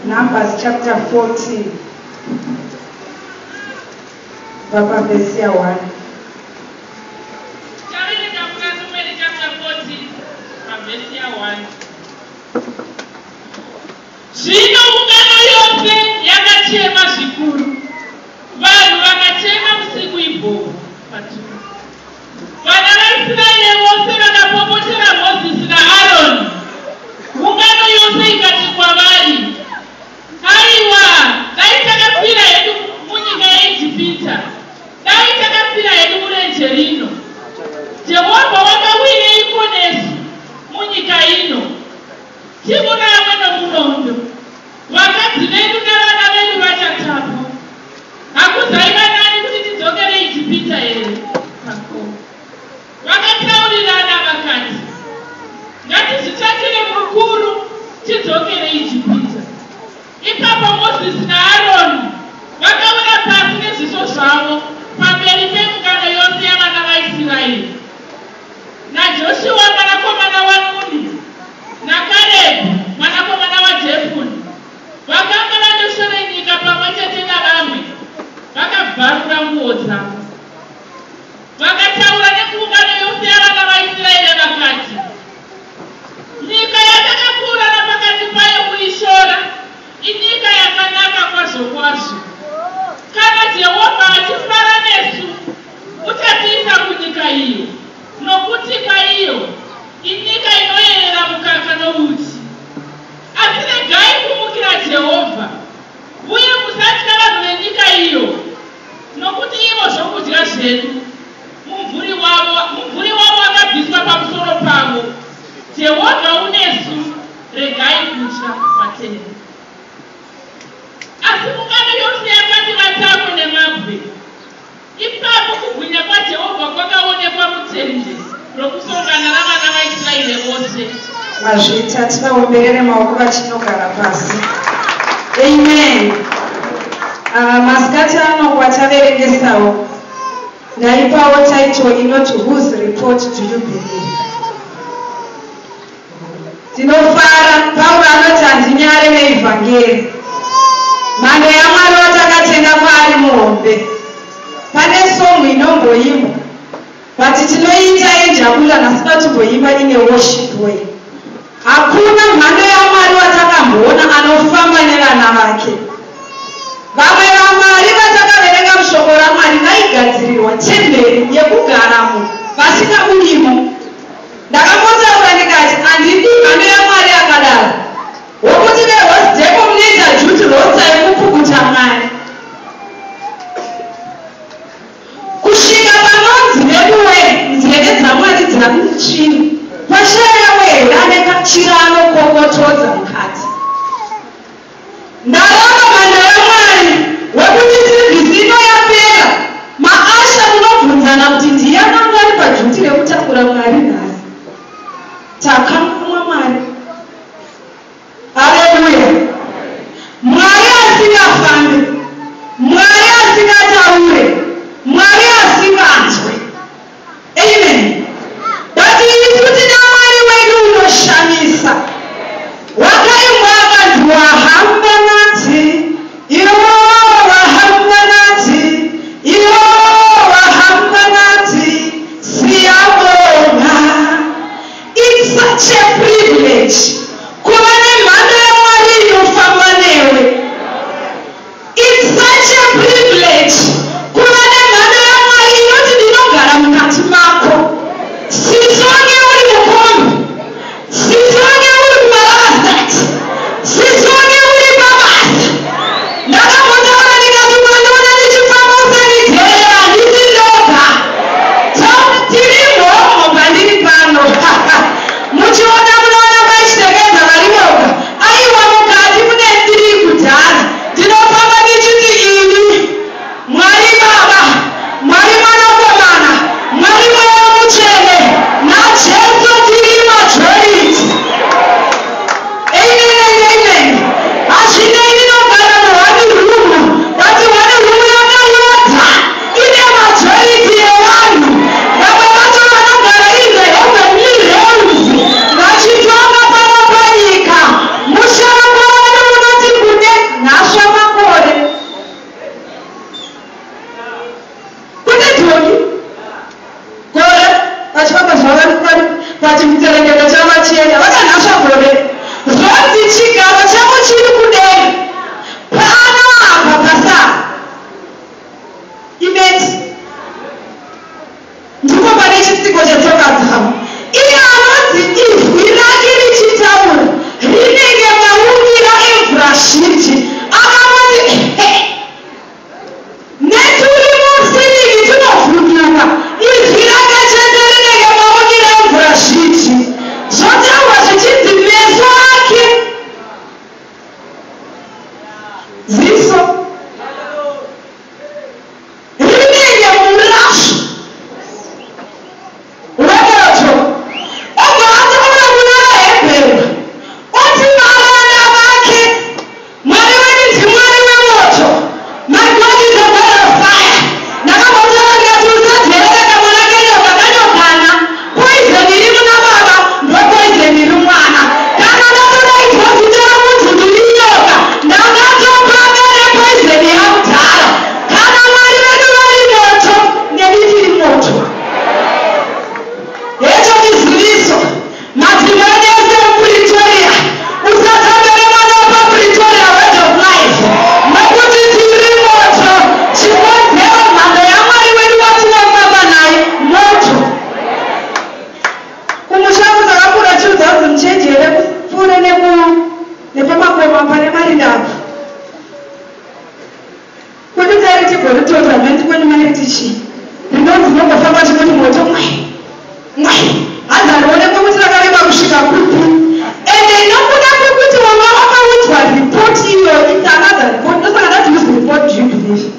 Numbers chapter 14 kubva pavhesi ya1. Tichaverenga kuna Numeri chapter 14 pavhesi ya1. Zvino ungano yose yakachema zvikuru, vanhu vakachema usiku ihwohwo. Vana vaIsraeri vose vakapopotera Mozisi naAroni. Ungano yose ikati kwavari, Aiwa, dai takafira hedu munyika yeIjipita! Dai takafira hedu murenje rino! Jehovha wakawireiko nesu munyika ino? Tiurawe nomunondo, vakadzi vedu navana vedu vachatapwa. Hakuzaiva nani kuti tidzokere Ijipita here? Pa4. Vakataurirana vakati, Ngatizvitsvakire mukuru tidzokere Ijipita. Ipapo Mozisi naAroni vakawira pasi nezviso zvavo pamberi peungano yose yavana vaIsraeri. NaJoshua mwanakomana waNuni naKarebhu mwanakomana waJefune vakanga vandoshore nyika pamwe chete navamwe, vakabvarura nguo dzavo. Vakataura nekuungano yose yavana vaIsraeri vakati, Nyika yatakapfuura napakati payo kuishora inyika yakanaka kwazvo kwazvo. Kana Jehovha achifara nesu, uchatiisa kunyika iyo, nokutipa iyo, inyika inoyerera mukaka nouchi. Asi regai kumukira Jehovha, uye musatya vanhu venyika iyo, nokuti ivo zvokudya zvedu. Mumvuri wavo, mumvuri wavo wakabviswa pamusoro pavo. Jehovha unesu, regai kutya. Vatende. Asi ungano yose yakati vatakwe nemabwe. Ipapo kubwinya kwaJehovha kwakaonekwa mutende rokusongana ravana vaIsraeri vose. Mazvita, tivaomberere maoko vachinogara pasi. Amen. Masikati ano kwataverengesawo ndaipawo title inoti, "Whose Report Do You Believe?" Tinofara, Pauro anoti, "Handinyare neivhangeri." Mhando yaMwari watakatenda kwaari muhombe. Pane song inomboimbwa, but tinoita yenjabula nhasi, patimboimba ine worship way. Hakuna mhando yaMwari watakamboona anofamba nevana vake. Vamwe vamwari vatakaverenga mushoko raMwari vaigadzirirwa temberi yekugaramo vasingabudimo. Ndakambotaura ndikati handidi mhando yaMwari akadaro, wokuti vehosdeko munoita duty roster yekupukuta Mwari kusvika panonzi, "Veduwe, nzeve dzaMwari dzamutsvina, pashayawo here ane kachira anokokotodza mukati?" Ndaramba mhando yaMwari wekuti service ino yapera, maushers munobvunzana kuti ndiyani anga ari paduty rekutakura Mwari nhasi. Takamumwa Mwari. Haleluya! Mwari asingafambi, Mwari asingataure, Mwari asinganzwe. Amen. But isu tina Mwari wedu unoshamisa. Wakaimbwa akanzi, "Wahamba nathi iwo, wahamba nathi iwo, wahamba nathi, siyabonga." It's such a Goritoto, hamene kwenyu mairiti chii, rinonzi rinongofamba chingoti moto mwai mwai, hanzi harionekwe kuti rakareba kusvika kupi. Ende nokuda kwekuti wanga wakaudzwa ripoti iyoyo, it's another report. Ndosaka ndati, whose report do you believe?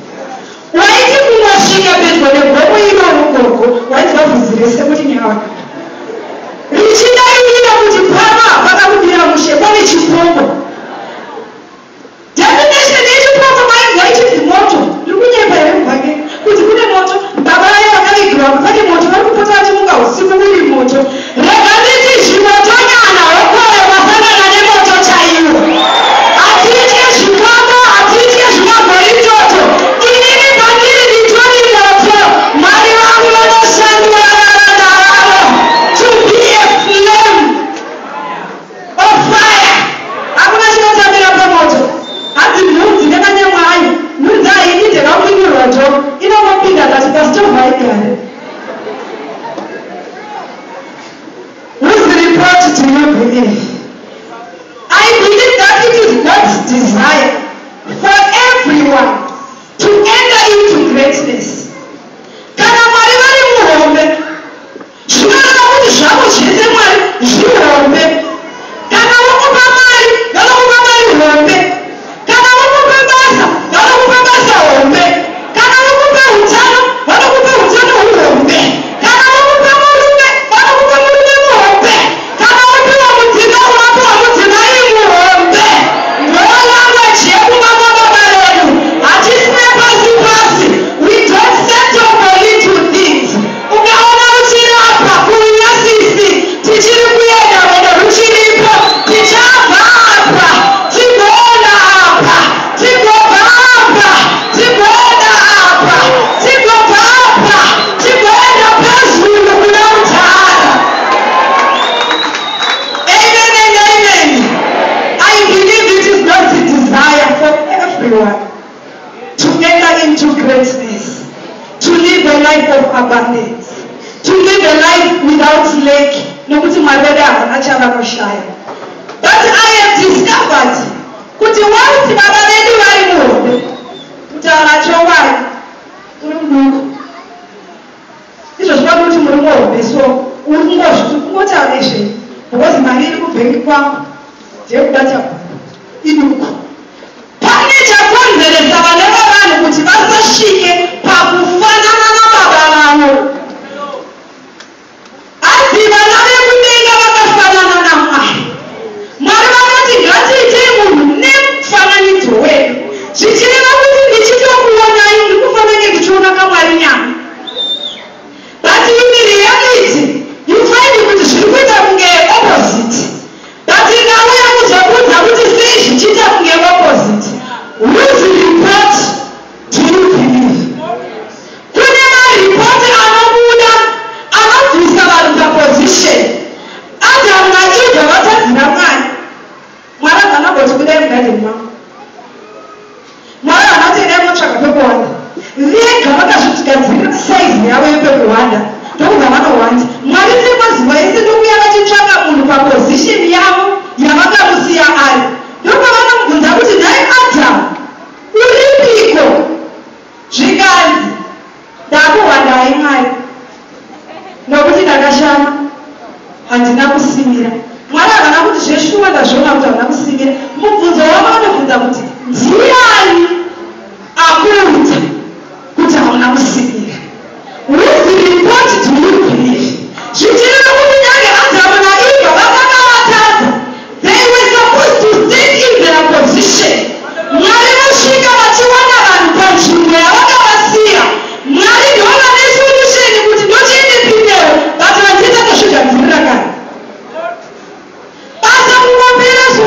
Waiti kungosvika pedyo negomo iroro, gogo, wainzwa vhudzi rese kuti nyawaka richidairira kuti pano hapana kumira mushe, pane chipoko. Definition yechipoko mainzwa ichinzi moto. Ndiri kunyepa here mubvake kuti kune moto? Baba vayo vakavigirwa pane moto, vari kupota vachimuka usiku uri moto. Rega nditi zvimotonyana hokoyo wasangana nemoto chaiwo. Hatitye zvikwambo, hatitye zvimagoritoto. Inini pandiri nditori moto. Mwari vangu vanoshandura varanda vavo to be a flame of fire. Hakuna chinotambira pamoto. Hanzi nhunzi nekanyamwa ayo, nhunzi haidi kakuinirwa jo, inongopinda kati pastovhu haigare. Whose report do you believe? I believe that it is God's desire for everyone to enter into greatness. Kana Mwari vari muhombe, zvinoreva kuti zvavo zvese Mwari zvihombe. Kana vokupa mari, vanokupa mari hombe. Kana vokupa basa, vanokupa basa hombe. Kana vokupa utano, vanokupa utano huhombe. Kana vokupa murume, vanokupa murume muhombe. Kana wopiwa mudzimai, unopiwa mudzimai muhombe. Ndo language yekumba kwababa vedu. Hatisine pasi pasi. We don't settle for little things. Ukaona uchirapa kuuya sisi, tichiri kuenda, rwendo ruchiripo. Tichabva apa tigoona apa, tigobva apa tigoenda apa, tigobva apa tigoenda pezulu kuna mudhara. Amen and amen. I believe it is God's desire for everyone to enter into greatness, to live a life of abundance, to live a life without lack, nokuti Mwari vedu havana chavanoshaya. But I have discovered kuti whilst baba vedu vari muhombe, kutaura chokwadi, uri muduku izvozvo pano kuti muri muhombe, so uri kungotaura izvei because mari iri kubhengi kwangu ndeyekubata iduku. Pane chakonzeresa vana vavanhu kuti vasasvike pakufanana nababa vavo. Asi vana vekudenga vakafanana naMwari. Mwari vakati, "Ngatiitei munhu nemufananidzo wedu," zvichireva kuti ndichitokuonai ndiri kufanange ndichiona kamwari nyama. But in reality you find kuti zviri kuita kunge opposite. But ndauya kuzokuudza kuti sei zvichiita kunge opposite. Whose report do you believe? Kune maripoti anobuda anobvisa vanhu paposition. Adamu naEvha vatadzira Mwari. Mwari havana kugoti, "Budai mugadheni mangu." Mwari havana kuti, "Endai munotsvaga pekuwanda." Vega vakazvigadzirira saizi yavo yepekuwanda, ndokubva vanowanda. Mwari semazuva ese ndokuya vachitsvaka munhu paposition yavo yavakamusiya ari. Ndopavanomubvunza kuti, "Nhai Adhamu, uripiko?" Zvikanzi, "Ndakuhwandai Mwari nokuti ndakashama, handina kusimira." Mwari havana kuti, "Zveshuwa, ndazviona kuti havana kusimira." Mubvunzo wavo vanobvunza kuti, "Ndiani akuudza kuti hauna kusimira?" Whose report do you believe? Zvichireva kuti nyange Adhamu naEvha vakanga vatadza, they were supposed to stand in their position. Mwari vasvika vachiwana vanhu panzvimbo yavakavasiya. Mwari ndo vane solution kuti ndochiindipindewo, but vandiita kuzvigadzirira kare. Basa kungopera so.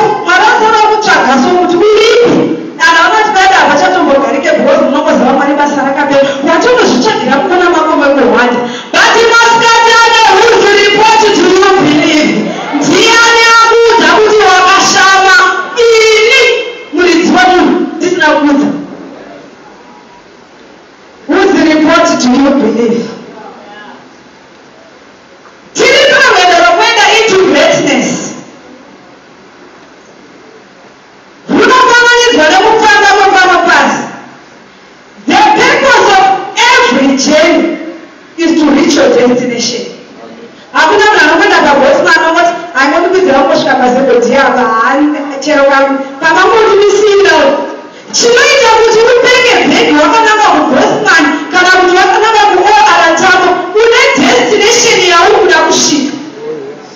journey is to reach your destination. Hakuna munhu anongoenda paBosman ongoti angondikwidzira kungosvika paZebhodhiya apa, chero pamangondimisiira. Chinoita kuti upeke bhegi wakananga kuBosman kana kuti wakananga kuOR Tambo, une destination yauri kuda kusvika.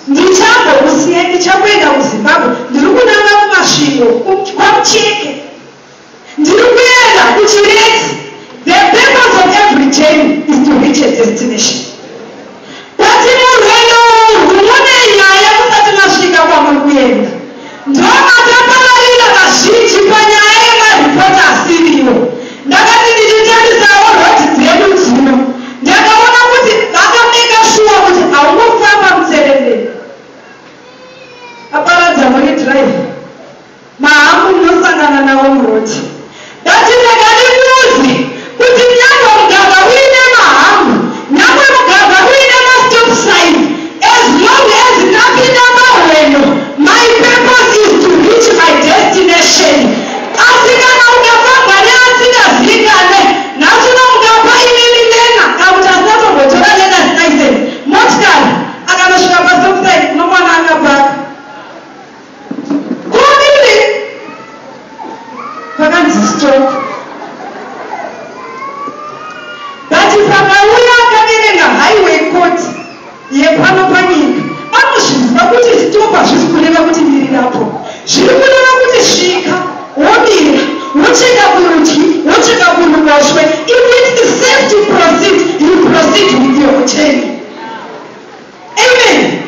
Ndichambokusiya, ndichamboenda kuZimbabwe, ndiri kunanga kuMasvingo, kwaMucheke, ndiri kuenda kuChiredzi. The purpose of every journey is to reach a destination. But murwendo urwu mune nyaya musati masvika kwamuri kuenda. Ndomatapararira kazhinji panyaya yemaripoti asiriwo. Ndakati ndichitarisawo road dzedu dzino, ndakaona kuti vakameka sure kuti haungofamba mutserendende. Aparadza muri drive mahambu, munosangana nawo muroad. But ndakadimuzi kuti nyangwe mugwagwa uine mahambu, nyangwe mugwagwa uine mastop sign, as long as ndapinda mahweno, my purpose is to reach my destination. Asi kana ukafamba neasingazivikane, nhasi unomukapa inini learner, kana kuti asina tombotora learner's license, motikari, akanosvika pastop sign, unomwana akapaka kumiri pakanzi stop. But pakauya akaverenga highway code yepano panyika, anozviziva kuti stop hazvisi kureva kuti mirirapo, zviri kureva kuti svika, womira, wocheka kurudyi, wocheka kuruboshwe. If it's safe to proceed, you proceed with your journey. Amen.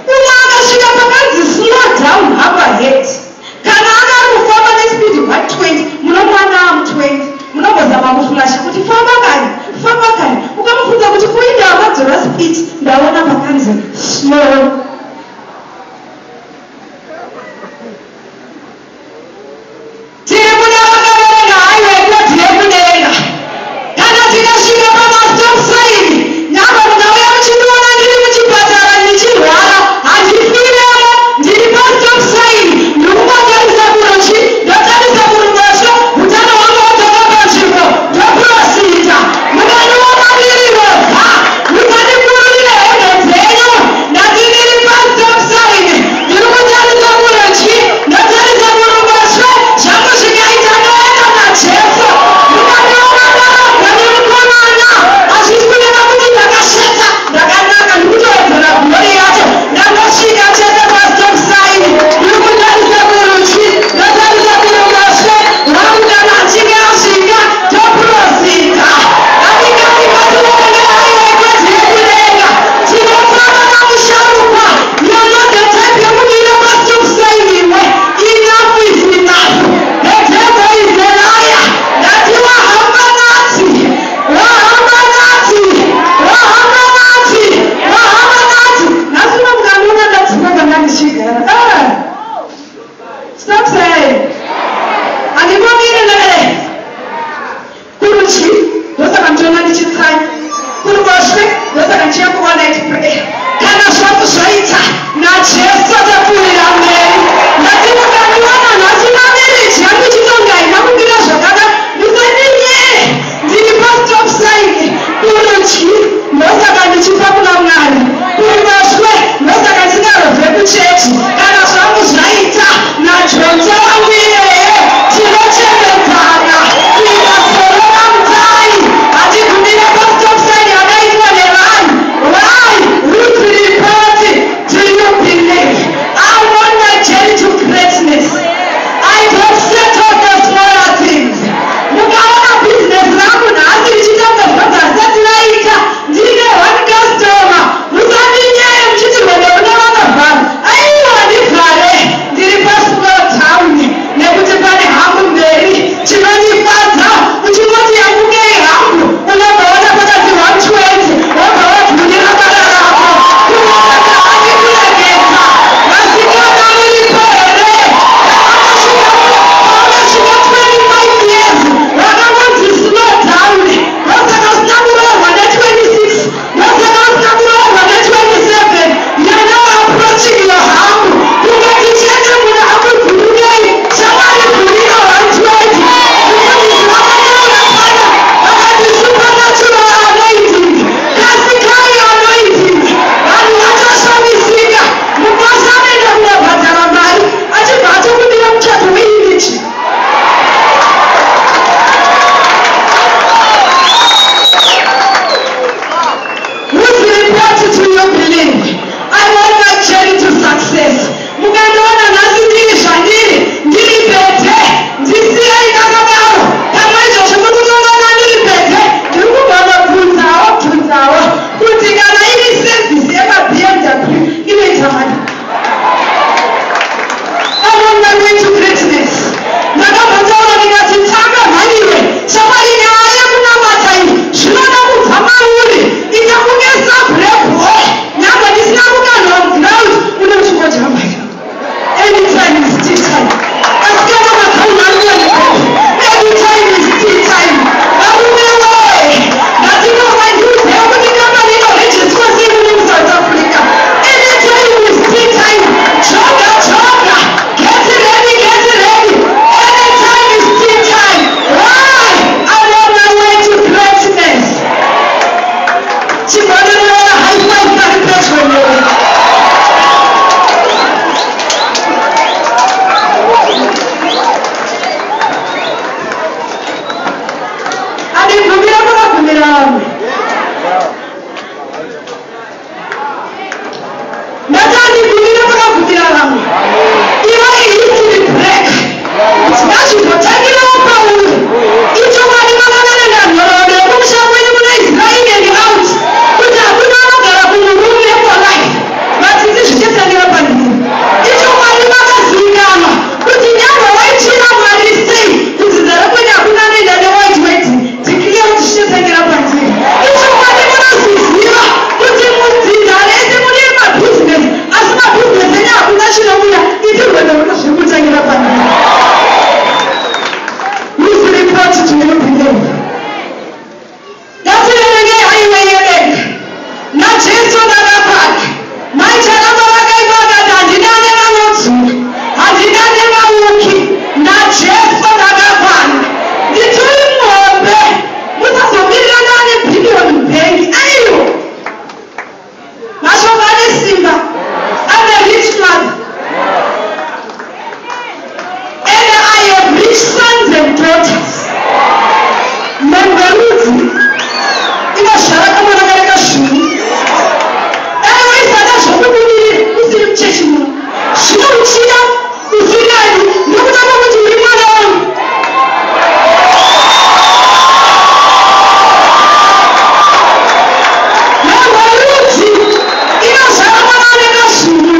Umwe akasvika pakanzi slow down up ahead, kana anga ari kufamba nespeed 120, munomwana. Uchida usingadi, nekuda kwekuti uri mwana wangu. Nharurudzi inozvara mwana anenge zvinhu.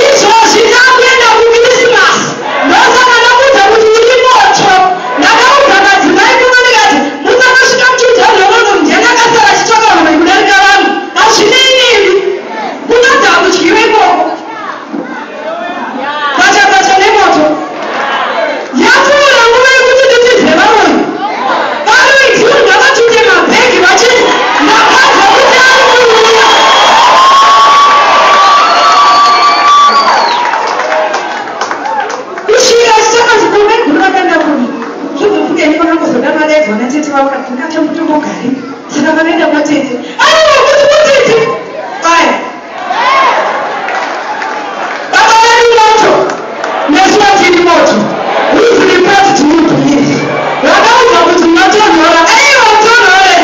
Izvozvi takuenda kuKrisimasi, ndosaka ndakuudza kuti uri moto. Ndakaudza madzimai kuno ndikati musakasvika muchiudza nhoroondo, ndiani akasara achitsvaka vanhu kudarika vanhu. Hazvinei nemi, kunodza kudyiwa ikoko, pacha pacha nemoto. Yapfuura nguva yekuti titize varoyi. Varoyi ndivo ngavatute mabhegi vachiti ndakabva kuti ari kuuya. Kusvika chichakati komeguru vakaenda kuni zvozofungeni, vakangozoda vadaidzwa natete vavo kati ndingachamutombogari, saka vanoenda kwatete. Aiwa, kuti kutete aya baba vedu moto, nesu vatiri moto. Whose report do you believe? Vakaudza kuti unotonhora, aiwa tonhore.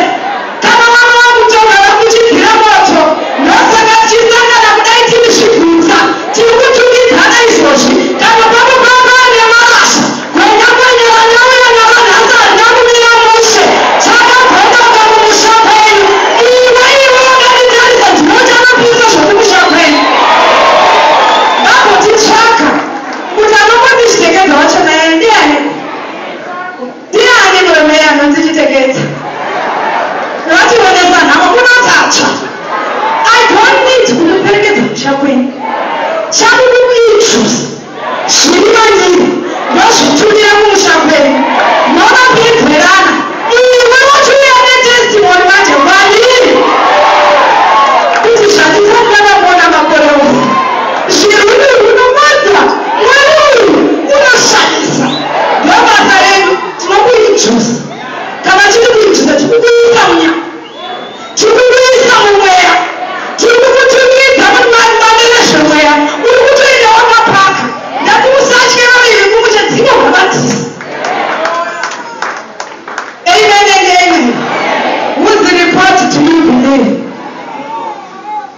Kana vana vakutonhora kuchibvira moto, ndosaka tichisangana kudai tiri zvigutsa, tiri kutukidzana izvozvi. Kana pano papa nemarasha gwenya gwenya, vanauya navanhasi harina kumira mushe. Chakabhonoka mumusha kwenyu. Iwe, iwe wakatitarisa, ndinochanopisa zvokumusha kwenyu. Vambotitsvaka kuti anongoti wacho naye ndiani? Ndiani murume anonzi Chitekedza? Vationesa nhamo kunotatsva. I don't need kumuperekedza musha kwenyu. Changu kukuintroduce zviri mandiri, ndozvitumira kumusha kwenyu, monopedzerana. Iwe wochiuya netestimony manje kwandiri kuti zvandisati ndakakuona makore ose, zviruri runomadza. Mwari uyu unoshamisa. Ndobasa redu, tinokuintroduce. Kana chiri kuintroduce, tikukuisa munyama, tikukuisa mumweya, tiri kukutumidza mane nezvemweya. Uri kutoenda wakapaka. Ndati usatye vaviri kumusha, dzinogwabadzisa. Amen and amen. Whose report do you believe?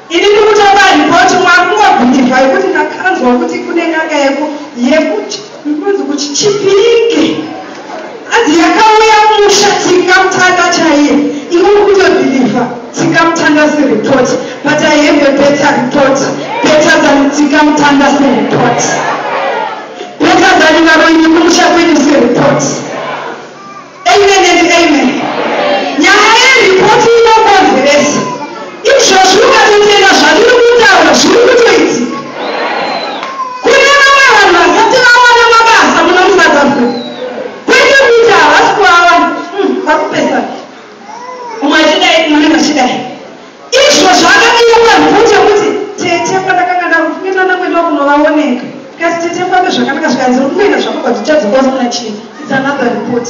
Ini ndikutopa ripoti, mwakungobhilivha yekuti ndakanzwa kuti kune n'anga yekuti kunzi kuti Chipinge anzi yakauya musha Tsikamutanda chaiye. Iwe uri kutobhilivha Tsikamutanda sereport, but I have a better report, better than Tsikamutanda sereport, better than varoyi kumusha kwenyu sereport. Amen and amen. Nyaya yeripoti inokonzeresa izvozvi. Ukatotenda zvandiri kutaura, zviri kutoitika. Kune vamwe vanhu vasati vawana mabasa muno muSouth Africa, kwete kuti havasi kuvawana. Vari kupesana, umwe achidai, umwe achidai. Izvozvo akadiwa ripoti yekuti tete kwandakanga ndakufungira kuenda kunovaoneka, kati tete kwake zvakanaka, zvikanzi uri kuenda zvakabva, tichadzoka usina chii. It's another report.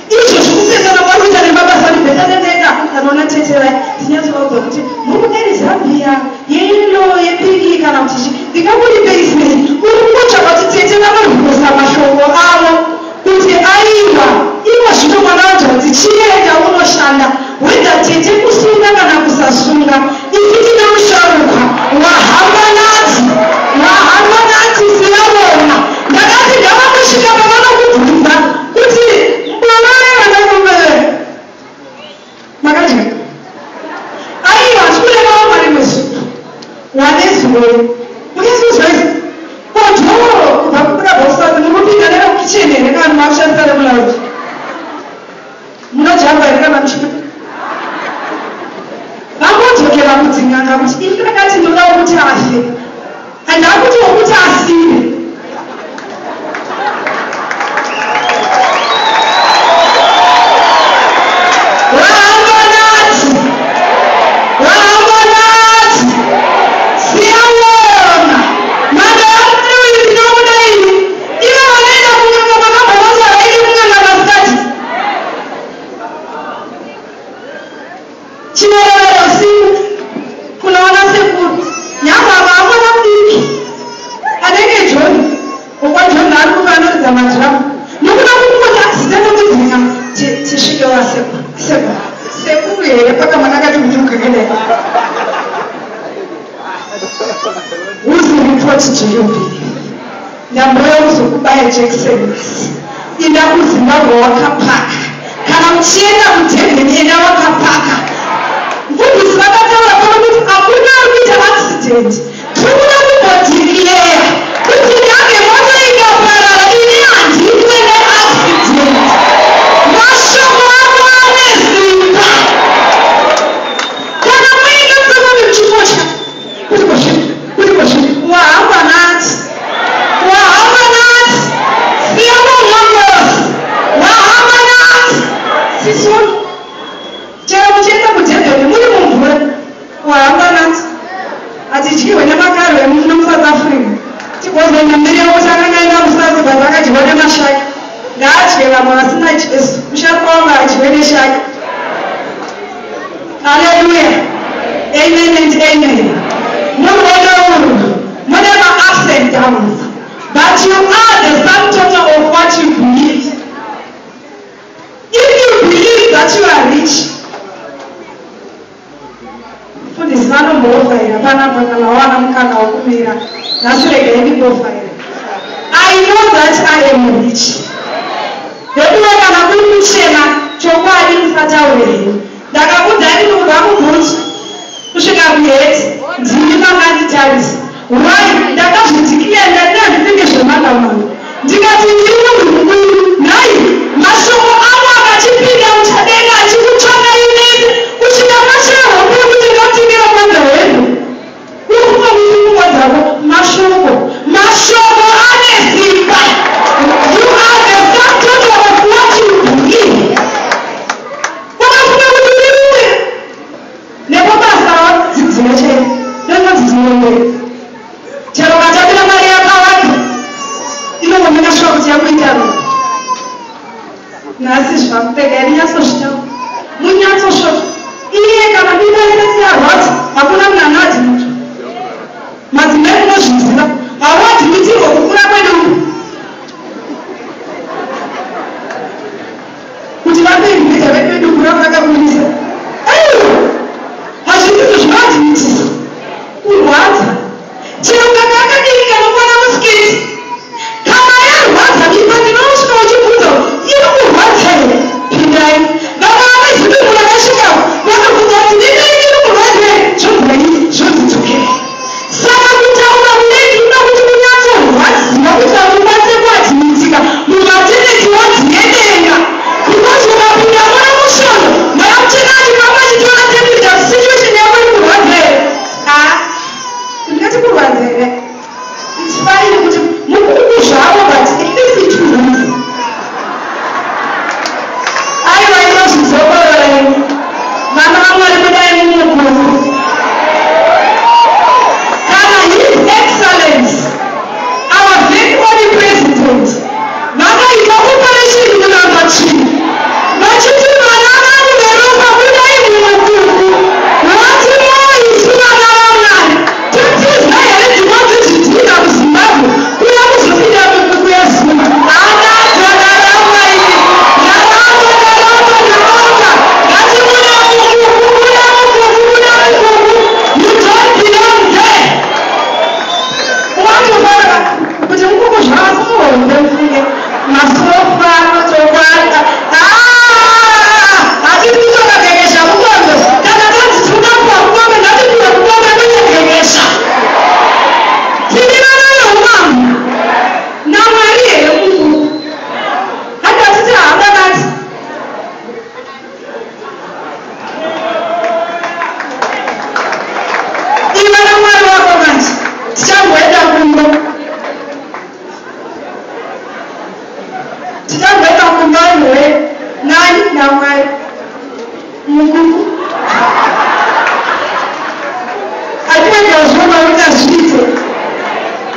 Izvozvo kupesana kwari kuita nemabasa, ndibheta nendaenda kanoona tete vai, tinyatsovaudza kuti muri kuderi zambia yeyellow, yepink kana kuti chi, ndingakuripei sei? Uri kungotsvaka kuti tete vanorwisa mashoko avo kuti aiwa, ivo zvino mwana wadzo chienda unoshanda, whether tete kusunga kana kusasunga. Isu tine musharukwa wahamba natsi, wahamba natsi siyavona. Ndakati ngavakusvika pavanokubvunza kuti mbovai vanarume makadya, aiwa chikureva mari mesupu wane zuwe mukazozvaisi kodhoro kubva kubuda bhokisati. Murikupinda neremukicheni here kana makushandisa remulaudi? Munojamba here kana muchipinda? Vangodzokera kudzin'anga kuti ini ndakati ndoda kuti afe, handakuti wokuti asive. Wahamba nathi, wahamba nathi, siyabona mando yaMwari ndinomuda ini. Ivo vanoenda kun'anga makambovasa vaidi kun'anga masikati, chinorevera usiku kunoona sekuru. Nyamba amwana mudiki anenge John wokwaJohn ari kuva anoridza madhiramu nokuda kungoti zita nokudzinga tisvike wasekuru. Sekuru, sekuru here pakamwana kati kuti ukakadai? Whose report do you believe? Ndambouya kuzokubaya jekiseni nhasi. Enda kuZimbabwe wakapaka. Kana uchienda kuDurban enda wakapaka. Mfundisi vakataura pano kuti hakuna ari kuita accident. Tiri kuda kumbodeclare kuti nyange mota ikaparara ini handiitwe neaccident. Mashoko ako ane simba. Kana muine pfungwa muchikosha kuti kosha kuti kosha wahamba nati wahamba nati siyabonga Nkosi wahamba nati sisona chero muchienda kuDurban muri mumvura wahamba nati hatidyiwe nemakaro emuno muSouth Africa tigozoenda mberi yavo kuti akanga aenda kuSouth but akadyiwa nemashaki. Ngaadye vamwe vasina Jesu musharukwa wangu adyiwe neshaki. Hallelujah. Amen and amen. Murwendo urwu mune ma-ups and downs, but you are the sum total of what you believe. If you believe that you are rich, mufundisi vanombofayira panapa kana wawana mukana wokumira nhasi regai ndimbofayira. I know that I am rich. Ndokuva kana kuri kuchema chokwadi musataure henyu. Ndakakudai kubva kubhutsu kusvika kuheti ndimi makanditarisa. Why? Ndakazvideclare ndati handinenge zvemanga-manga. Ndikati ndiri munhu mukuru. Nhai, mashoko angu akachipinda muchadenga achikutsvakai mese kusvika mashaya hope yekuti ngatingera kwanza hwendo. Uri kufunga kuti pfungwa dzako mashoko. Mashoko ane simba. You are the sum total of what you believe. Wakafunga kuti uri rume. Nepo basa rawadzidzira chairo rinonzi dzinomberi. Chero ukatambira mari yakawanda inongomeka shuwa kuti yakuita ropa. Nhasi zvakupfeka ndinyatsozvitaura. Munyatsosvota. Iye kana mimba isati yarwadza hakuna munhu anoadhimitwa. Madzimai munozviziva hauadhimitirwe kukura kwedu kuti vakuinvita vedu vedu kura kwakakurisa. Aiwa hazvisizo zvinoadhimitisa kurwadza. Chero kaka akadii kanokwana musikiti kana yarwadza mimba ndinosvika uchibvunza iri kurwadza here pindai. Vamwe vaneziduku rakasvika vakabvunza kuti mimba iri kurwadza here zvonzi zvonzi dzokerai. Saka kutaura kudai ndinoda kuti munyatsorwadziwa kuti mukwanise kuadhimitika mumaternity ward yedenga. Because ukapinda muna musvondo mweya mutsvene achifamba achitora temperature kuti situation yako iri kurwadza here. Ah, ndingati kurwadza here? It's fine kuti mukuku zvavo but at least it kurwadza. Aiwa inozvidzokorora imi. Vana vaMwari budai mumukuku. Kana His Excellence our very own president vakaita operation kuramba tsvina vachiti vana vangu veropa budai mumukuku vati moo isu vana vaMwari totiza here dzimwe dzezvidhina kuZimbabwe kuya kuzopinda mikuku yeZuma. Anadzo ndaramba ini ndaramba ndaramba ndaramba ngatibude mukuku buda mukuku buda mukuku you don't belong there. Ungatofara kuti mukuku zvavamuhombe mufunge masofa anotokwata. Hatisi kutoka gekesha mukombe. Kana tanzi tinoda kupiwa mukombe ngatipiwe mukombe kwete gekesha. Tiri vana veumambo naMwari here mukuku. Hati hatiti hamba nati. Iva naMwari wako manje. Tichamboenda kumba. Tichamboenda kumba anhuwe nani naMwari. Mukuku. Hatinenge zviona kuti hazviite.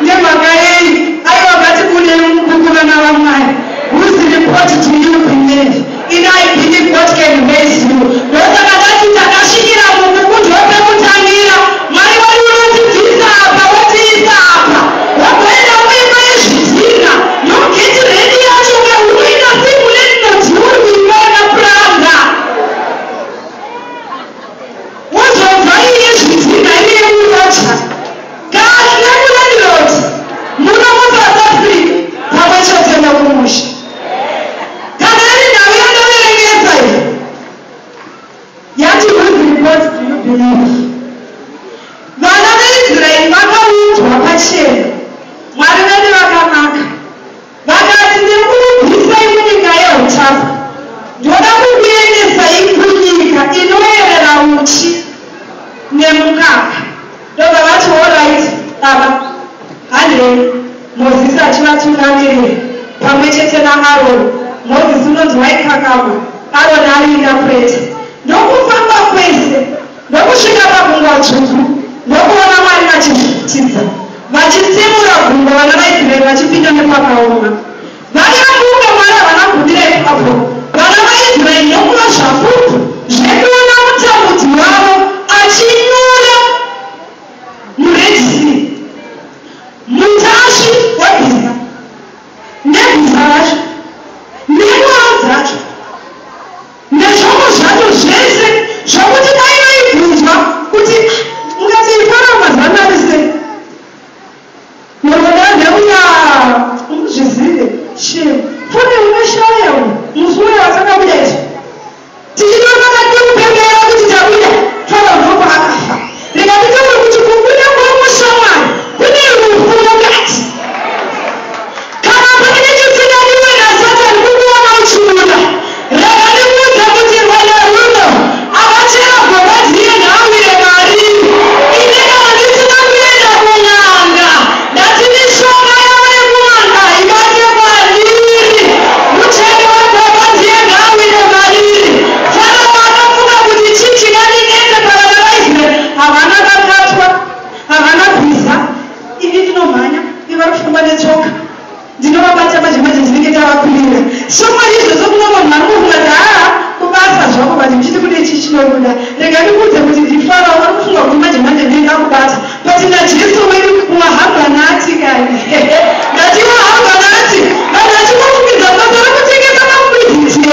Nemhaka yei? Aiwa ngatibudei mukuku vana vaMwari. Whose report do you believe? In I believe God can raise you. Ndosaka ndati takasvikira mukuku ndopekutangira. Mwari wedu unotibvisa apa wotiisa apa. Wagoenda muimba yezvidhina. You get ready yacho unoita simulandlord uri kuiona puranga. uchi nemukaka. Ndobva vati, "Alright, baba, handei." Mozisi achivatungamirira pamwe chete naAroni. Mozisi unonzi waikakama, Aroni ari interpreter. Ndokufamba kwese, ndokusvika paGungwa Dzvuku, ndokuona Mwari vachizvitidza, vachitsemura gungwa, vana vaIsraeri vachipinda nepakaoma. Vayambuka, Mwari havana kubira ipapo. Vana vaIsraeri nokuva zvapupu zvekuona mutambudzi wavo achinyura muRed Sea, mutasvi webhiza nebhiza racho nengoro dzacho nezvombo zvacho zvese, zvokuti dai vaibvunzwa kuti, "Mukati Farao mazana ari sei?" Murondandeuya zvizive shame fune uneshaya musi uyo watakabuda izvo, tichitopakati kupembera kuti tabuda. Farao ndoko akafa. Rikatitaura kuti kubuda kwamushamwari kune rufu mukati. Kana paine chisingadiwe naSatani, kukuona uchibuda. Rega ndikuudze kuti rwendo runo akachera gomba dziye nhawire mariri. Ini kana ndisina kuenda kun'anga, ndati mishonga yavo yekun'anga ibate kwandiri. Muchero wegomba dziye nhawire mariri. Farao akafunga kuti chii chingandinetse pavana vaIsraeri? Havana bakatwa, havana bhiza. Ini ndinomhanya, ivari kufamba netsoka. Ndinovabata manje manje, ndinenge ndavakurira. Shamwari, izvozvo kuno munhu ari kufunga kuti haa, kubasa zvako, but muchiti kune chii chinobuda. Rega ndikuudze kuti ndiFarao ari kufunga kuti manje manje ndinga kubata, but naJesu wedu wahamba nati kani. Ndati wahamba nati. Vanhu vachingofungidza basa rekutengesa mafridge,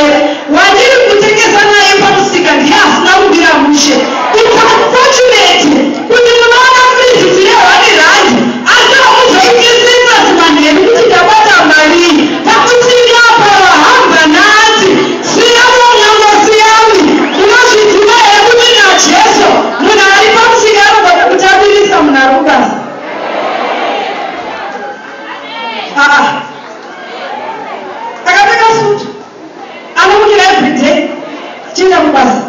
wandiri kutengesa naye pamusika ndiye asina kubira mushe. It's unfortunate kuti munoona fridge tine R1, asi hamuzoitisisasi manheru kuti ndabata marii pamusika apa. Wahamba nati siyamo siyami. Munozviziva here kuti naJesu munhu ari pamusika anogona kutambirisa munhu ari kubasa? Aa, akapfeka sutu, anomukira everyday achienda kubasa,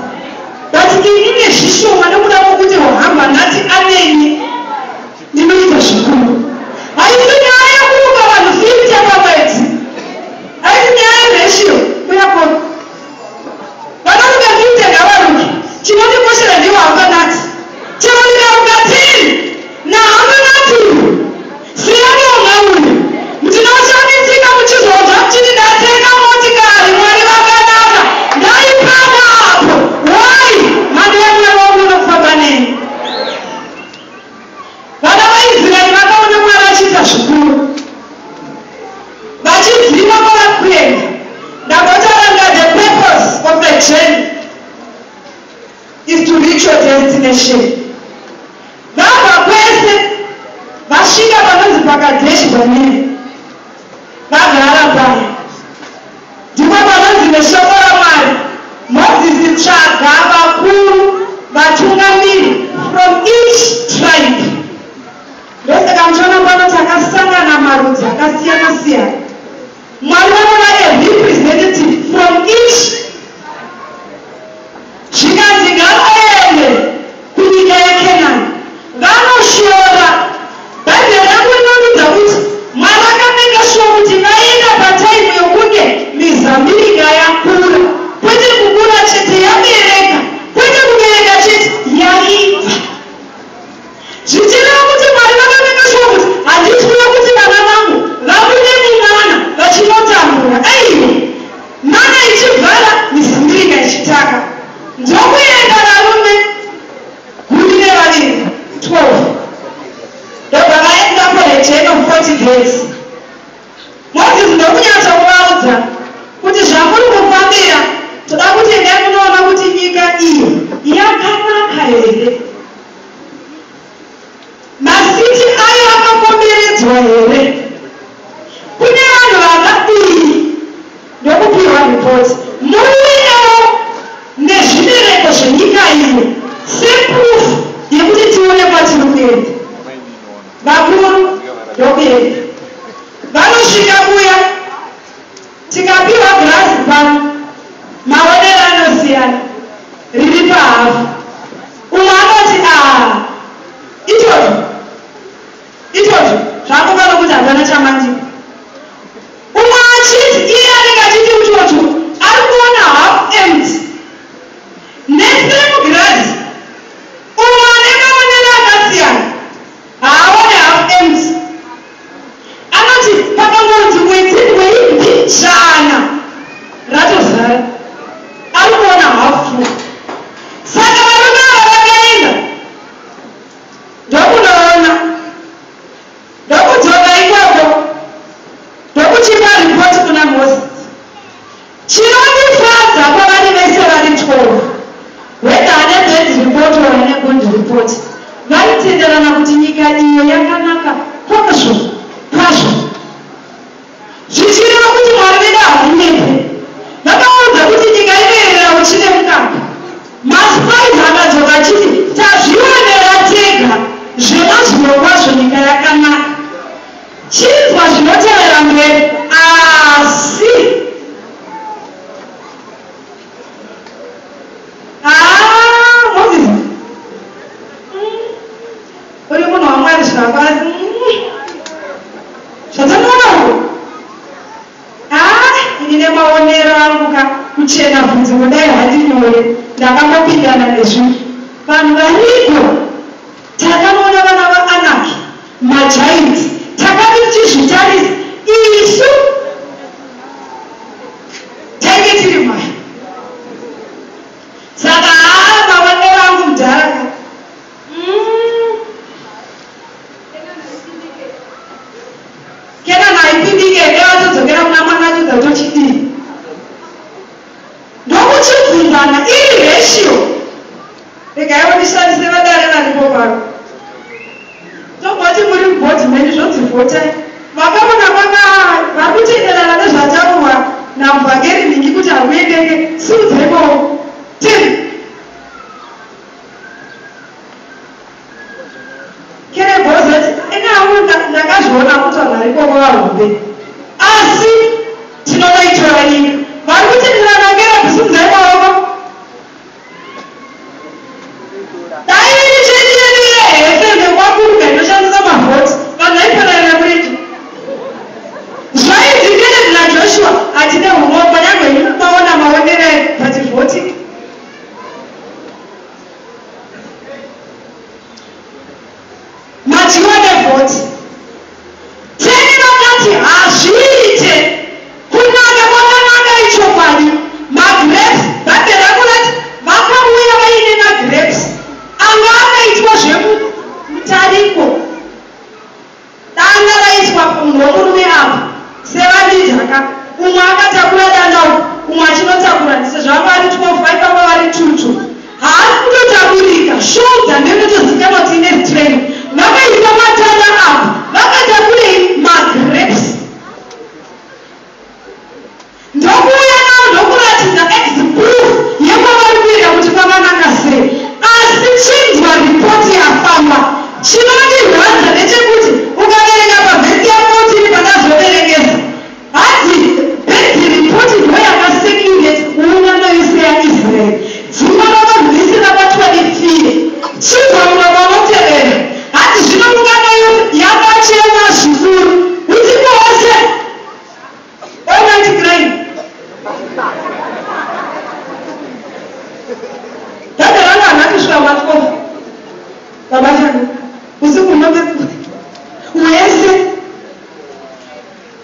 but ini nezvishoma, nekuda kwokuti wahamba nati aneni, ndinoita zvikuru. Haisi nyaya yekuruka vanhu 50 pamwedzi, haisi nyaya yeratio kuyakona. Vanoruka 50 ngavaruke. Chinondikoshera ndiwo hamba nati. Chero ndikaruka 10 nahamba nati uyu, siyanoga uyu, ndinoshamisika muchizonzwa muchiti, "Ndatenga motikari, Mwari vakanaka." Ndaipama apo. Why? Mhando yaMwari waunonofamba neni. Vana vaIsraeri vakaona Mwari achiita zvikuru, vachiziva kwavari kuenda. Ndambotaura, the purpose of the journey is to reach your destination. Vabva kwese, vasvika panonzi paKadheshi Bhaneya, vagara paya. Ndipo panonzi neshoko raMwari, "Mozisi, tsvaga vakuru, vatungamiri from each tribe." Ndosaka muchiona pano takasangana marudzi akasiyana siyana. Mwari vanova a representative from each. Zvikanzi ngavaende kunyika yeKenani vanoshora. Bhaibheri rangu rinonudza kuti Mwari akamake sure kuti vaenda patime yokunge mizambiringa yakura. Kwete kukura chete, yabereka. Kwete kubereka chete, yaibva. Zvichireva kuti Mwari vakamake sure kuti handityiwe kuti vana vangu vabude mumana vachinotambura. Aiwa, mana ichivhara, mizambiringa ichitaka. Ndokuenda varume 12, 12. Ndobva vaenda for a journey of 40 days. Mozisi ndokunyatsa kuvaudza kuti zvamuri kufambira, toda kuti endai munoona kuti nyika iyi yakanaka here, macities ayo akakomberedzwa here, kune vanhu vakadii. Ndokupiwa ripoti, muuyewo nezvibereko zvenyika iyo seproof yekuti tione kwatiri kuenda. Vakuru ndokuenda, vanosvika kuya, tikapiwa girazi pano, maonero anosiyana, riri pahafu. Zana ratozara. Ari kuona half true. Saka varume ava vakaenda ndokunoona, ndokudzoka ikoko, ndokuchipa ripoti kuna Mozisi. Chinondifadza kwavari vese vari 12, whether ane bad report or ane good report, vaitenderana kuti nyika iyo yakanaka kwazvo kwazvo, zvichireva kuti Mwari vedu havanyepe. Vakaudza kuti nyika inoerera uchi nemukaka. Maspies akadzoka achiti tazvionera tega, zvemazvirokwazvo nyika yakanaka. Chinzwa zvinotevera mberi. Asi haa, Mozisi, uri munhu waMwari zvakasi zvatanoona uko. Haa, ini nemaonero angu ka, kuchena bvudzi kudai handinyore. Ndakambopindana nezvinhu, vanhu variko. Takanoona vana vaAnaki, magiants. Takati tichizvitarisa isu tainge tiri mai. Saka haa, maonero angu mudhara ka, Kenani haipindike. Devatodzokera kuna mwana achidza tochidii, ndokuchibvunzana iri ratio. Regaiwo ndishandise vadare varipo pano. Tongoti muri mubhodhi menyu, zvonzi vhotai. Vakaona kwaka vari kutenderana nezvataurwa namuvhangeri ningi kuti hakuendeke, simudzai maoko. 10 Kerebhozati ine ndakazviona kuti vanhu varikoko vahombe, asi tinonoitora nyika. Vari kutenderana Kerebhu, simudzai maoko. Dai iri chechi yedu yehese nekwakuruga inoshandisa mavhoti, vanhu vaipararira kurenje. Zvainzi Kalebu naJoshua, hatine urombo, nyangwe maona maonero, but vhoti. Madyiwa nevhoti. 10 vakati hazviite. Kunaka kwakanaka ichokwadi. Magrapes, Bhaibheri rakurati vakauya vaine magrapes anga akaitwa zvemutariko. Danda raiswa pamunhu womurume apa sevalidhaka, umwe akatakura danda uku, umwe achinotakura, sezvo vanga vari 12, vaifamba vari 2 2. Haasi kutotakurika, shoulder ndoinotozikanwa kuti ine strain. Vakaisa matanda apa, vakatakurei? Magrapes. Ndokuuya nawo, ndokuratidza proof yekwavari kuenda kuti kwakanaka sei. Asi chinzwa ripoti yafamba. Chinondirwadza ndechekuti ukaverenga pavhesi ya14 pandazoverengesa, hanzi bad report ndo yakacirculate ungano yose yaIsraeri. Dzimba ravanhu vese vabatwa nefear. Chinzwa muromo unotevera. Hanzi zvino ungano yose yakachema zvikuru usiku hwose, all night crying. Dada ranga hana kusvika ma12, baba changu, usiku wese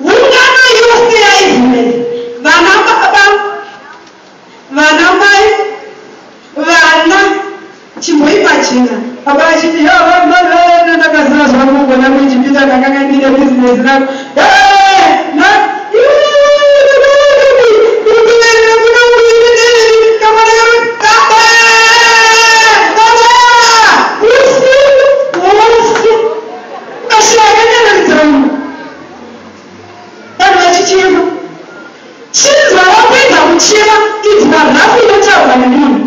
ungano yose yaIsraeri, vana baba, vana mai, vana. Chimboimagina baba achiti, ndakaziva zvamugona kuIjipita, ndakanga ndine bhizinesi rangu. Usiku wose ukashaya vanhu vachichema. Chinzwa, vapedza kuchema, inzwa rafu inotaurwa nemunhu.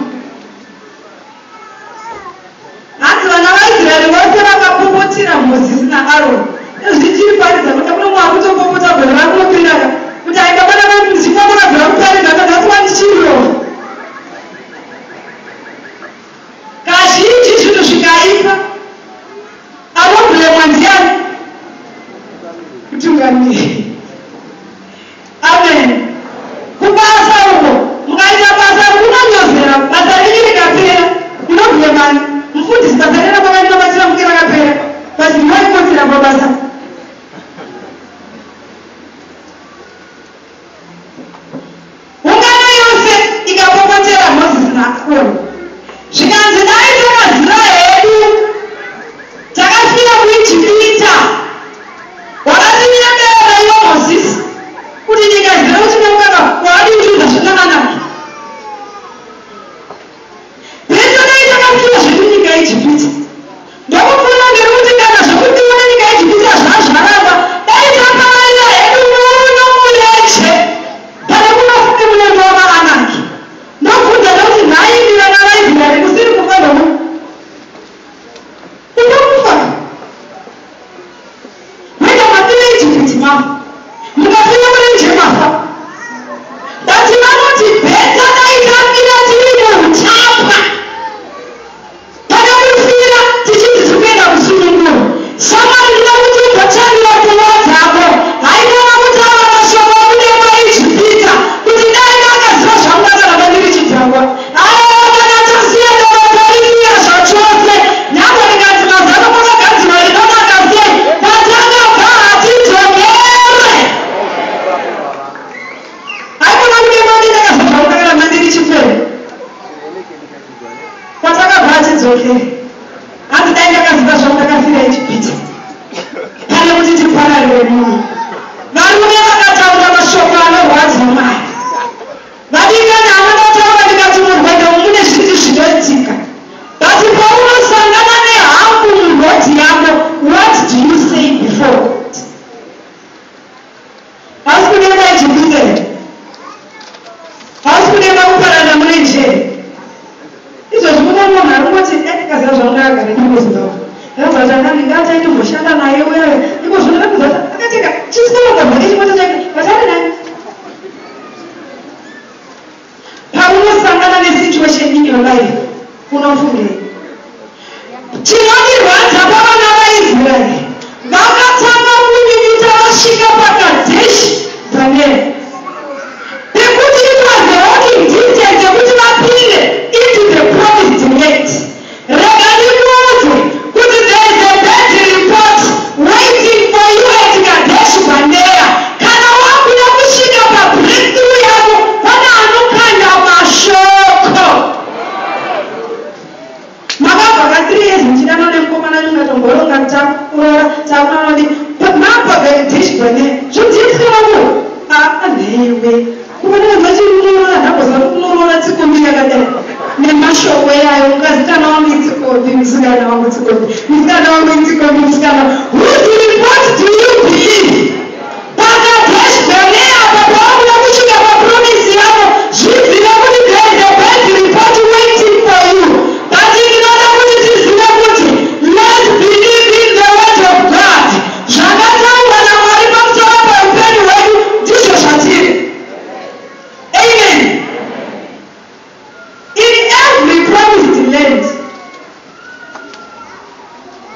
Hanzi vana vaIsraeri vose vakapopotera Mozisi naAroni. Zvichiriparidza kuti kuno mwakutopopota gore rakunopiraka kuti aingabana vanzikwamurabvira kuparidza kanhasi wandichirova. Kazhinji zvinhu zvikaipa, anoblamewa ndiani? Mutungamiri. Amen. Kubasa uko mukaita basa. Kore. Zvikanzi dai takaziva hedu takafira kuIjipita. Wakatinyengera iwe Mozisi kuti nyika izere uchi nemukaka wakadii kutiudza zvakanaka. Better dai takafira zvedu nyika yeIjipita. Ndokupfuura mberi kuti kana zvekudiwa nenyika yeIjipita zvazvaramba dai takavarira hedu muno murenje pane kunofa nemunondo wavaAnaki. Ndobvunza ndokuti nhaimi vana vaIsraeri musiri kufa nomu kuda kufa ka? Wega mafira Ijipiti mafa mukafira murenje mafa but vanoti better dai tafira tiri muutapwa Pane kufira tichinzi tiri kuenda kusununguro. Shamwari ndinoda kuti ugotarira pfungwa dzako. Haikona kutaura mashoko okuda kwaIjipita kuti dai ndakaziva zvangu ndakaramba ndiri chidhakwa. Aiwa kana tasiya doro torisiya zvachose. Nyangwe rikanzi mazano kwakagadzirwa rinonaka sei, patakabva hatidzokere. Haikona kudemba kuti ndakaziva zvangu ndakaramba ndiri chifeve. Kwatakabva hatidzokere. Hanzi dai ndakaziva zvangu ndakafira Ijipita pane kuti tipararire muno. Varume vakataura mashoko anorwadza Mwari. Vadikani hama ndataura ndikati murwendo umu mune zhinji zvinoitika but paunosangana nehangu muroad yako what do you say before God? Hausi kudenga Ijipita here? Hausi kudenga kupararira murenje here? Izvozvi mune munhu ari kungoti dai ndikaziva zvangu ndakagara ndiri kuZimbabwe. Ndakabva ndati anga ndingatai ndimboshanda naye uya uya. Iko zvino ndakabvunza kuti akatenga chisoro zvake chimota chake but ari nani. Paunosangana nesituation in your life unofungei? Chinondirwadza pavana vaIsraeri vakatanga kunyunyuta vasvika paKadeshi Barnea pekuti it was a walking distance yekuti vapinde into the promised land. Rega ndikuudze kuti there is a bad report waiting for you at Kadesh Barnea. Kana wakuda kusvika pabreakthrough yako pane anokanda mashoko. Makabva ka 3 years muchidanana nemukomana wenyu mukatomboronga kuti takuroora takunana kudii but mabva Kadesh Barnea zvodhiriswa vanhu aa nhaiwe Kubatanidza chirume ndamboziva kuti unoroora tsikombi yakadai nemashoko iyayo mukasikana wangu itsikombi musikana wangu tsikombi musikana wangu itsikombi musikana whose report do you believe pakadesh barnea apa pawakuda kusvika papromise yako zvizive kuti there is a bad report waiting for you but ndinoda kuti tizive kuti let's believe in the word of god Zvakataurwa naMwari pamusoro peupenyu hwedu ndizvo zvatiri. Amen. In every promised land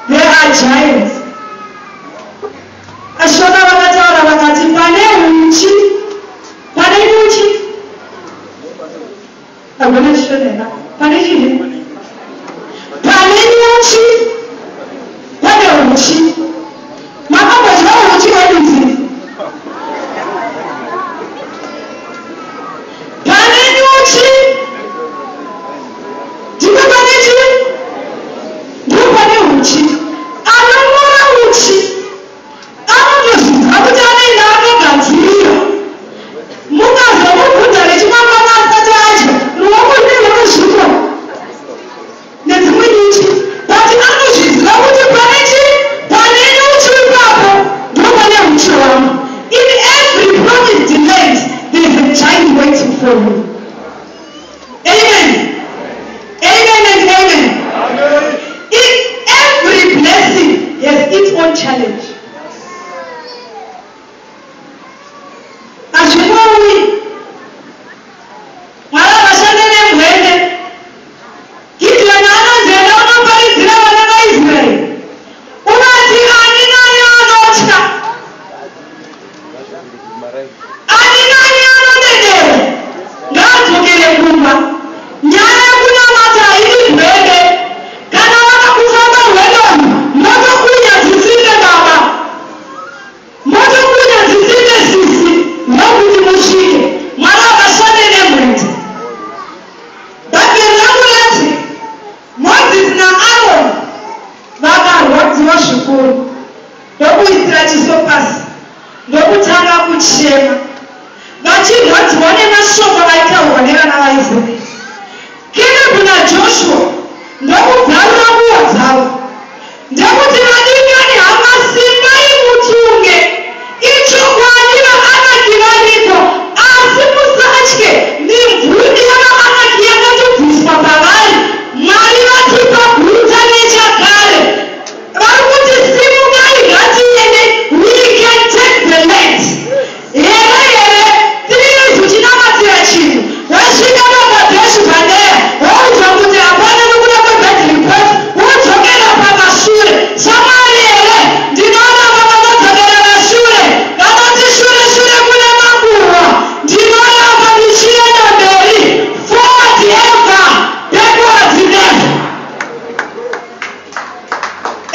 there are giants. Vakarwadziwa nemashoko aitaurwa nevana vaIsraeri. Kerebhu naJoshua ndokubvarura nguo dzavo. Ndokuti, Vadikani hama, simbai mutsunge. Ichokwadi vaAnaki variko, asi musatye, mimvuri yavaAnaki yakatobviswa pavari. Mwari vatipa guta nechakare. Vari kuti simukai ngatiende, we can take the land. Here here, 3 years uchinamatira chinhu, wasvika paKadeshi Barnea, waudzwa kuti hapana nokuda kwebad report, wodzokera pamashure. Shamwari here, ndinoramba vanodzokera mashure, vanoti shure shure kune makuhwa. Ndinoramba ndichienda mberi, forward ever, backwards never.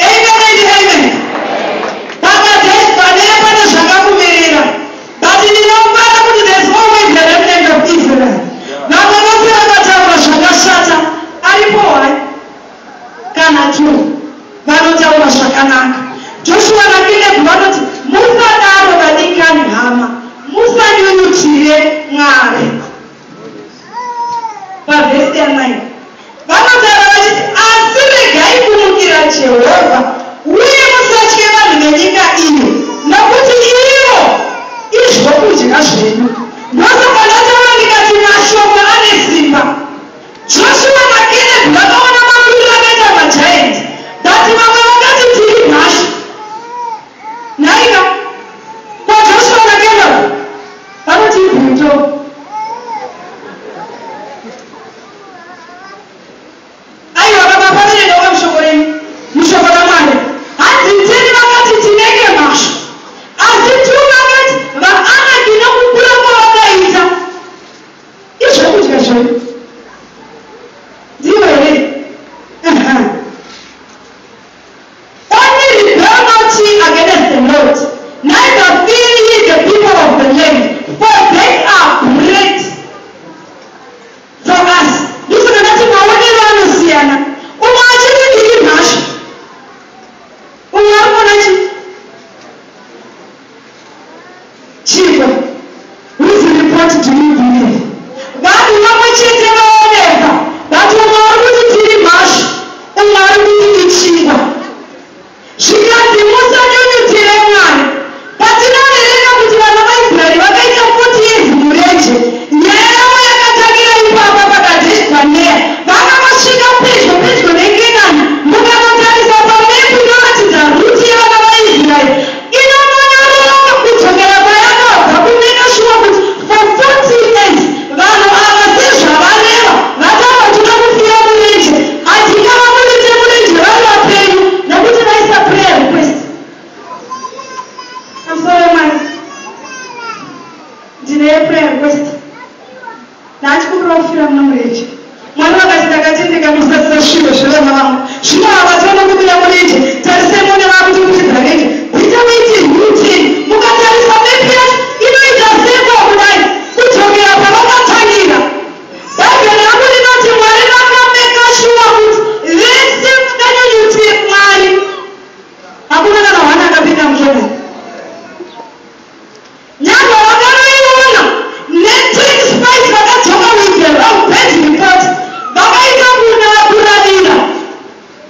Amen and amen. PaKadeshi Barnea pane zvakakumirira, but ndinofara kuti there's always a remnant of Israel. Vamwe vose vakataura zvakashata, aripo hai kana two vanotaura zvakanaka. Joshua naKerebhu vanoti, "Musadaro vadikani hama, musanyunyutire Mwari." Pavhesi ya9 vanotaura vachiti, "Asi regai kumukira Jehovha, uye musatye vanhu venyika iyo, nokuti ivo izvokudya zvedu." Ndosaka ndataura ndikati mashoko ane simba. Joshua naKerebhu vakaona makuriro akaita magiant, but vamwe vakati tiri mhashu. Nhaika kwaJoshua naKerebhu vanoti ibhuto. Aiwa baba, paverengawo mushoko renyu, mushoko raMwari, hanzi 10 vakati tinenge mhashu, asi two vakati vaAnaki nokukura kwavakaita izvokudya zvedu. Ndivo here? Aha. "Only rebel not ye against the Lord, neither fear ye the people of the land, for they are bread for us." Ndosaka ndati maonero anosiyana. Umwe achiti ndiri mhashu, umwe ari kuona chi chingwa. Whose report do you believe? Vanhu vamwe chete vaonekwa, but umwe ari kuti tiri mhashu, umwe ari kuti ichingwa. Zvikanzi musanyunyutire Mwari. Patinoverenga kuti vana vaIsraeri vakaita 40 years murenje, nyaya yavo yakatangira ipapa paKadeshi Barnea. Vanga vasvika pedyo pedyo neKenani. Mukanotarisa pamepu inoratidza route yevana vaIsraeri, inononyoroka kudzokera kwayakabva, kumake sure kuti for 40 years vanhu ava sezvavareva vataura, toda kufira murenje, hatingavabudise murenje vari vapenyu, nekuti vaisa prayer request. I'm sorry, Mwari, ndine prayer request, ndachikumbira kufira muno murenje. Mwari vakati, "Ndakatendeka kusasisa sviro zvevana vangu. Zvino ava tinokumbira murenje, tarisai mune vakuti renje kuita uiti routine." Mukatarisa mepi yacho inoita seko kudai kudzokera pavakatangira. Bhaibheri rangu rinoti Mwari vakamake sure kuti vese vakanyunyutire Mwari, hakuna kana hwana akapinda muKenani. Nyangwe vakanoiona ne10 spies vakadzoka with the wrong bad report, vakaita kuna kuravira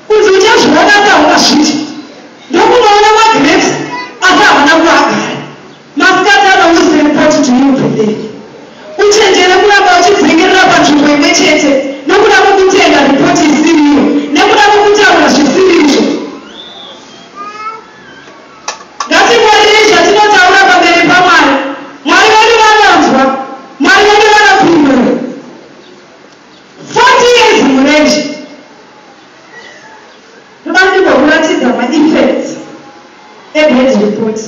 kunzi uchazviona taungazviti, ndokunoona magrapes, asi havana kuagara. Masikati ano, whose report do you believe? Uchenjere kuramba uchidzengerera panzvimbo imwe chete nokuda kwokutenda ripoti isiriyo, nekuda kwokutaura zvisiri izvo. Ngatingwarirei zvatinotaura pamberi paMwari. Mwari vedu vanonzwa, Mwari vedu vanopindura. 40 years murenje. Ndoda ndimbokuratidza maeffects ebad report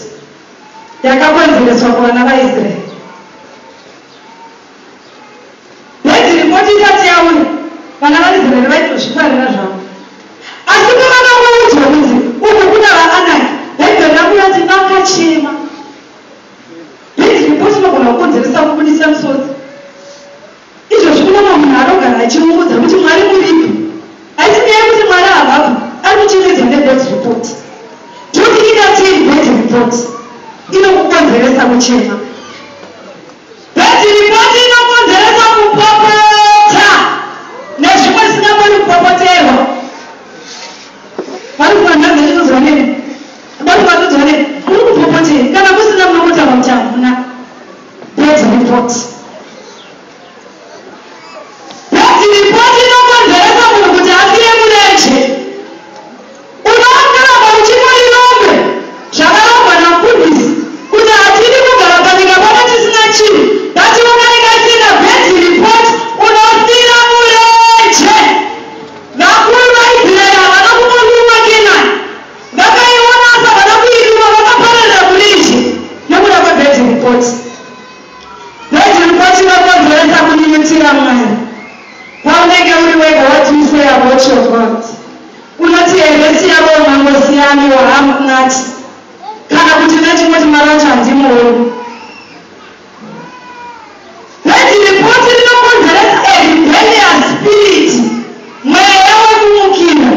yakakonzereswa kuvana vaIsraeri. Bad report isati yauya, vana vaIsraeri vaitozvifarira zvavo, asi pavakangoudzwa kunzi uku kuna vaAnaki, Bhaibheri rakurati vakachema. Bad report inogona kukonzeresa kubudisa musodzi. Izvozvi kune mumwe munhu anogara achimuudza kuti Mwari muripo. Haisi nyaya yekuti Mwari havapo, ari kuchemedzwa nebad report. Don't entertain bad report, inokukonzeresa kuchema. Bad report. report. Bad report inokonzeresa munhu kuti afire murenje. Unokaramba uchingoirombe zvakarongwa namufundisi kuti hatidi kugara panyika pano tisina chinhu. But ukaita isina bad report, unofira murenje. Vakuru vaIsraeri havana kumboruma Kenani. Vakaiona asi havana kuiruma, vakapararira murenje nekuda kwebad report. Bad report inokonzeresa kunyunyutira Mwari. Paunenge uri wega, what do you say about your God? Unoti here siyabonga nkosi yami wahamnathi, kana kuti nechimoti Mwari wacho handimuoni? Bad report rinokonzeresa a rebellious spirit, mweya wekumukira.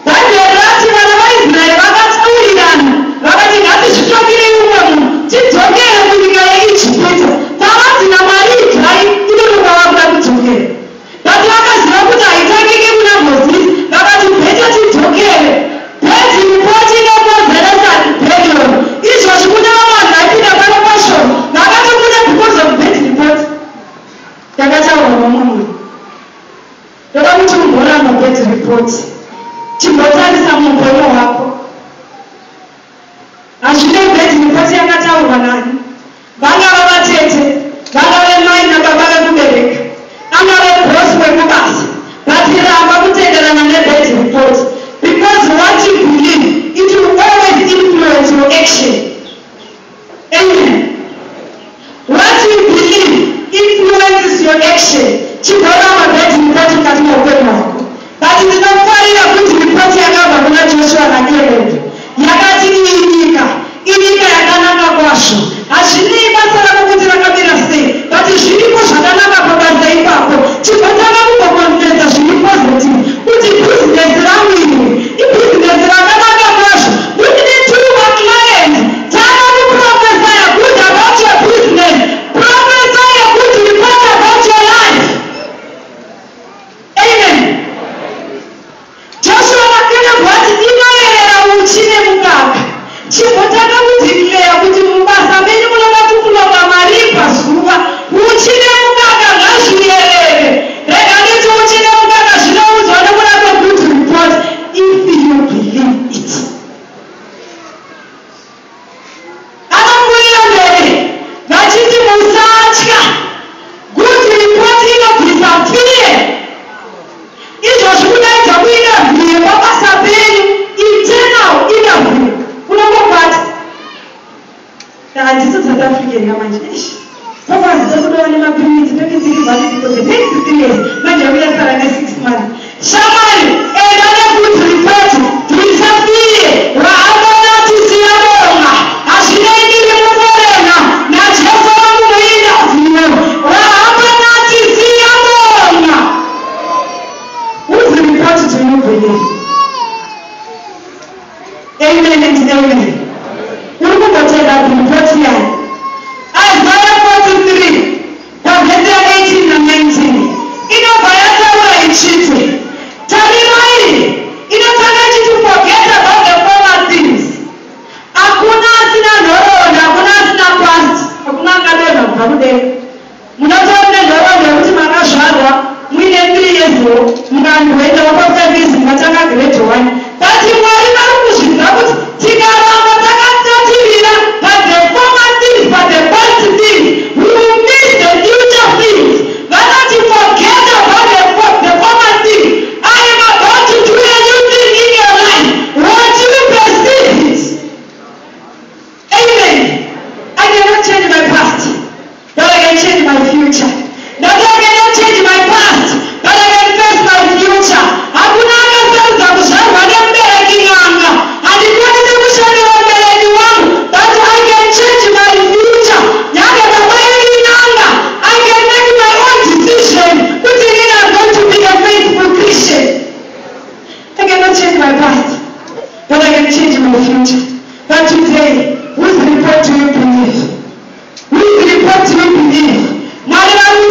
Bhaibheri rati vana vaIsraeri vakataurirana vakati, "Ngatizvitsvakirei umwe munhu tidzokere kunyika yeIjipita. Tavanzi naMwari idyai." Inono kwavakuda kudzokera, but vakaziva kuti haitangiki kuna Mozisi. Vakati, "Better tidzokere." Bad report inokonzeresa rebellion. Izvozvi kune vamwe vanhu vaipinda pano pashoko vakatobuda because of bad report yakataurwa nomumwe munhu. Ndoda kuti umboramba bad report. Chimbotarisa muupenyu hwako. Hazvinei bad report yakataurwa nani, vangava vatete, vangave mai nababa vekubereka, angave boss wekubasa, but ramba kutenderana nebad report, because what you believe, it will always influence your action. Amen. What you believe influences your action. Chimboramba bad report mukati meupenyu hwako. But ndinofarira kuti ripoti yakabva kuna Joshua naCaleb yakati, "Iyi nyika inyika yakanaka kwazvo." Hazvinei basa rako kuti rakamira sei, but zviripo zvakanaka pabasa ipapo. Chibotanga kumbokonfesa zviri positive kuti bhizinesi rangu iri ibhizinesi rakanaka kwazvo, kuti two maclient. Tanga kuprophesy good about your business. Prophesy a good report about your life. Amen. Joshua naCaleb vati inoyerera uchi nemukaka. Chimbotanga kudeclare kuti mubasa menyu munoda kuclocka mari pazuva. Uchi nemukaka ngazviyerere. Rega nditi uchi nemukaka zvinoudzwa nekuda kwegood report, if you believe it. Anopfuurira mberi vachiti, "Musatya." Good report inobvisa fear. Izvozvi kudaidza kuinterview pabasa penyu, internal interview, unongobata, handisi South African yamanje. Pakwazida kudova nemapermits, permits iri valid for the next 3 years. Manje uyasara ne6 months. Shamwari, enda negood report. Bvisa fear. Vaanonati siyabonga, hazvinei ndiri muforeigner, naJesu wangu muinterview. Vaanonati siyabonga. Whose report do you believe? Amen and amen. Uri kumbotenda report yani? Isaiah 43 pavhesi ya18 na19 inobva yataura ichiti, tarirai, inotanga ichiti, "Forget about the former things." Hakuna asina nhoroondo, hakuna asina past, hakuna angadonha kubva kudenga. Munotori nenhoroondo yekuti makazvarwa muine 3 years wo, mukangoendawo pa5 years, mukatanga grade 1. But Mwari vari kuzviziva kuti tikaramba takatatirira pa the former things, pa the past things, we will miss the future things. Vanoti, "Forget about the former things. I am about to do a new thing in your life. Won't you perceive it?" Amen. I cannot change my past, but I can change my future. Not I cannot change my past, but I can face my future. Hakuna akasarudza kuzvarwa nemubereki n'anga. Handikwanisi kushandira mubereki wangu, but I can change my future. Nyange baba iri n'anga, I can make my own decision kuti inini I'm going to be a faithful Christian. I cannot change my past, but I can change my future. But today, whose report do you believe? Whose report do you believe? Mwari vari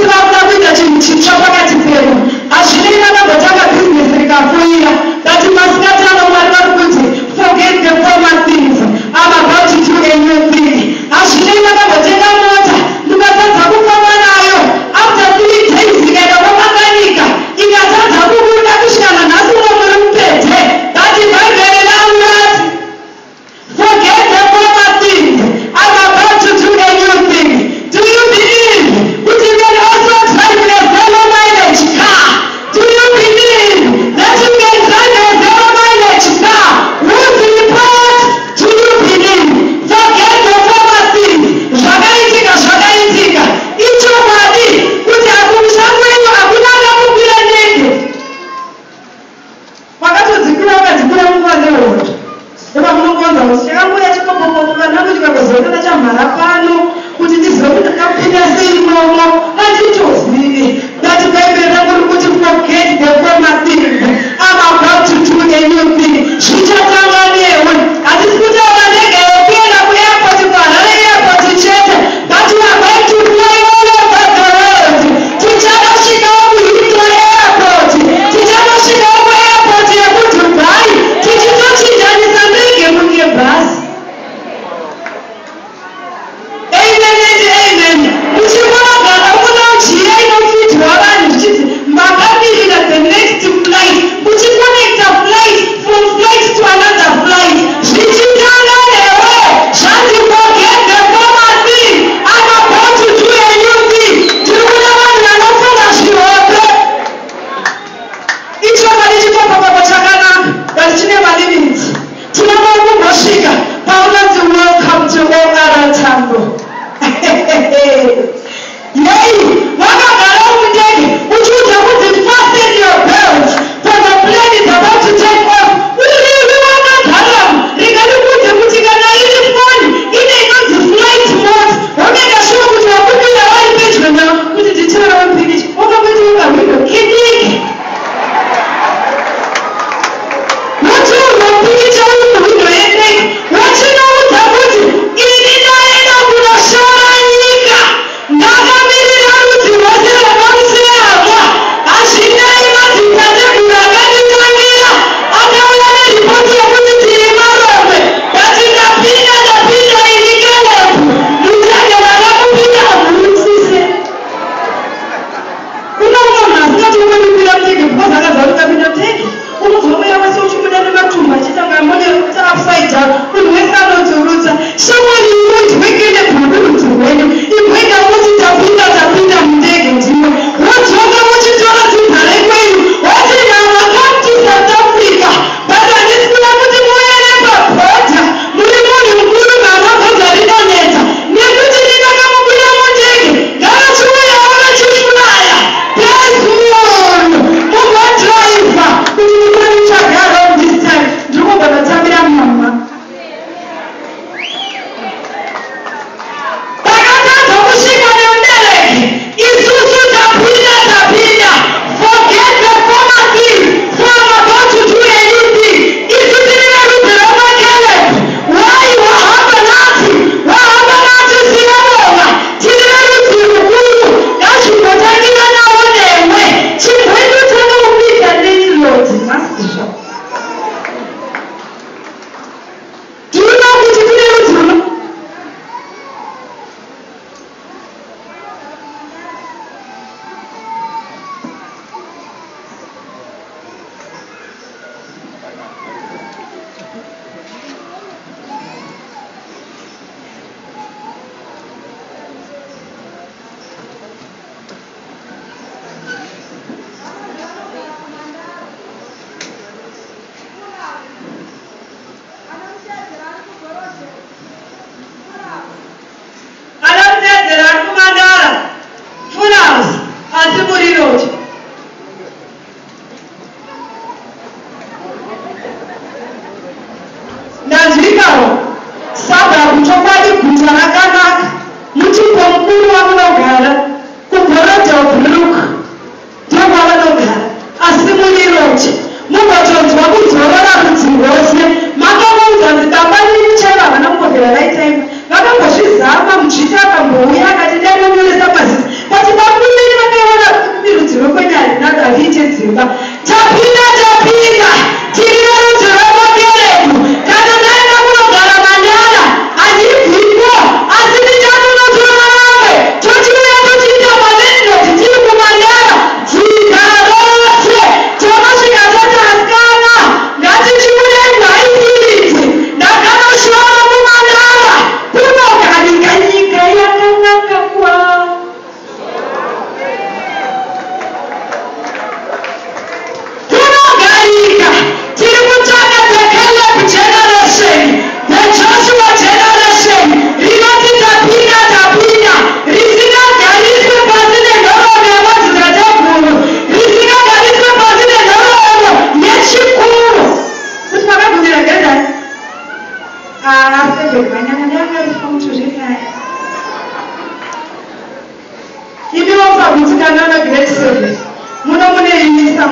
Grade 7. Muno mune UNISA,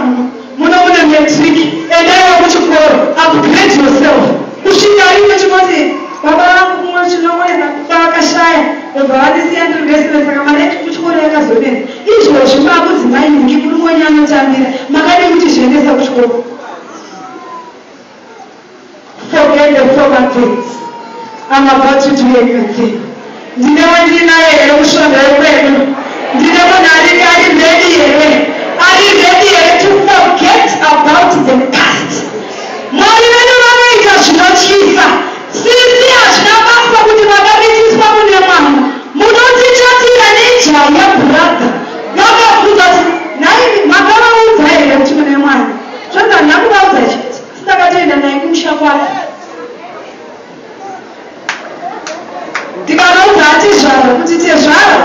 muno mune matric. Endaiwo kuchikoro, upgrade yourself. Kusvika rimwe chingoti baba vangu kumwe chinoenda vakashaya, obva vandisiya ndiri grade 7, saka mari yacho kuchikoro yakazonetsa. Izvozvi maakudzimai nhingi, murume wenyu anotambira, makadii kuti zviendesa kuchikoro? Forget the former things. I'm about to do a new thing. Ndine wandinaye here musvondo yekwedu? Ndine munhu ari ready here? Ari ready here to forget about the past? Mwari vedu vanoita zvinotyisa. Sisi, hazvina basa kuti makamitiswa mune mwana, munotichatira nejaya. Brother vakabvunza kuti, "Nhai, makavaudza here kuti mune mwana?" Zvanzi, "Handina kuvaudza chete, asi ndakatoenda naye kumusha kwake, ndikavaudza atizvara kuti tezvara."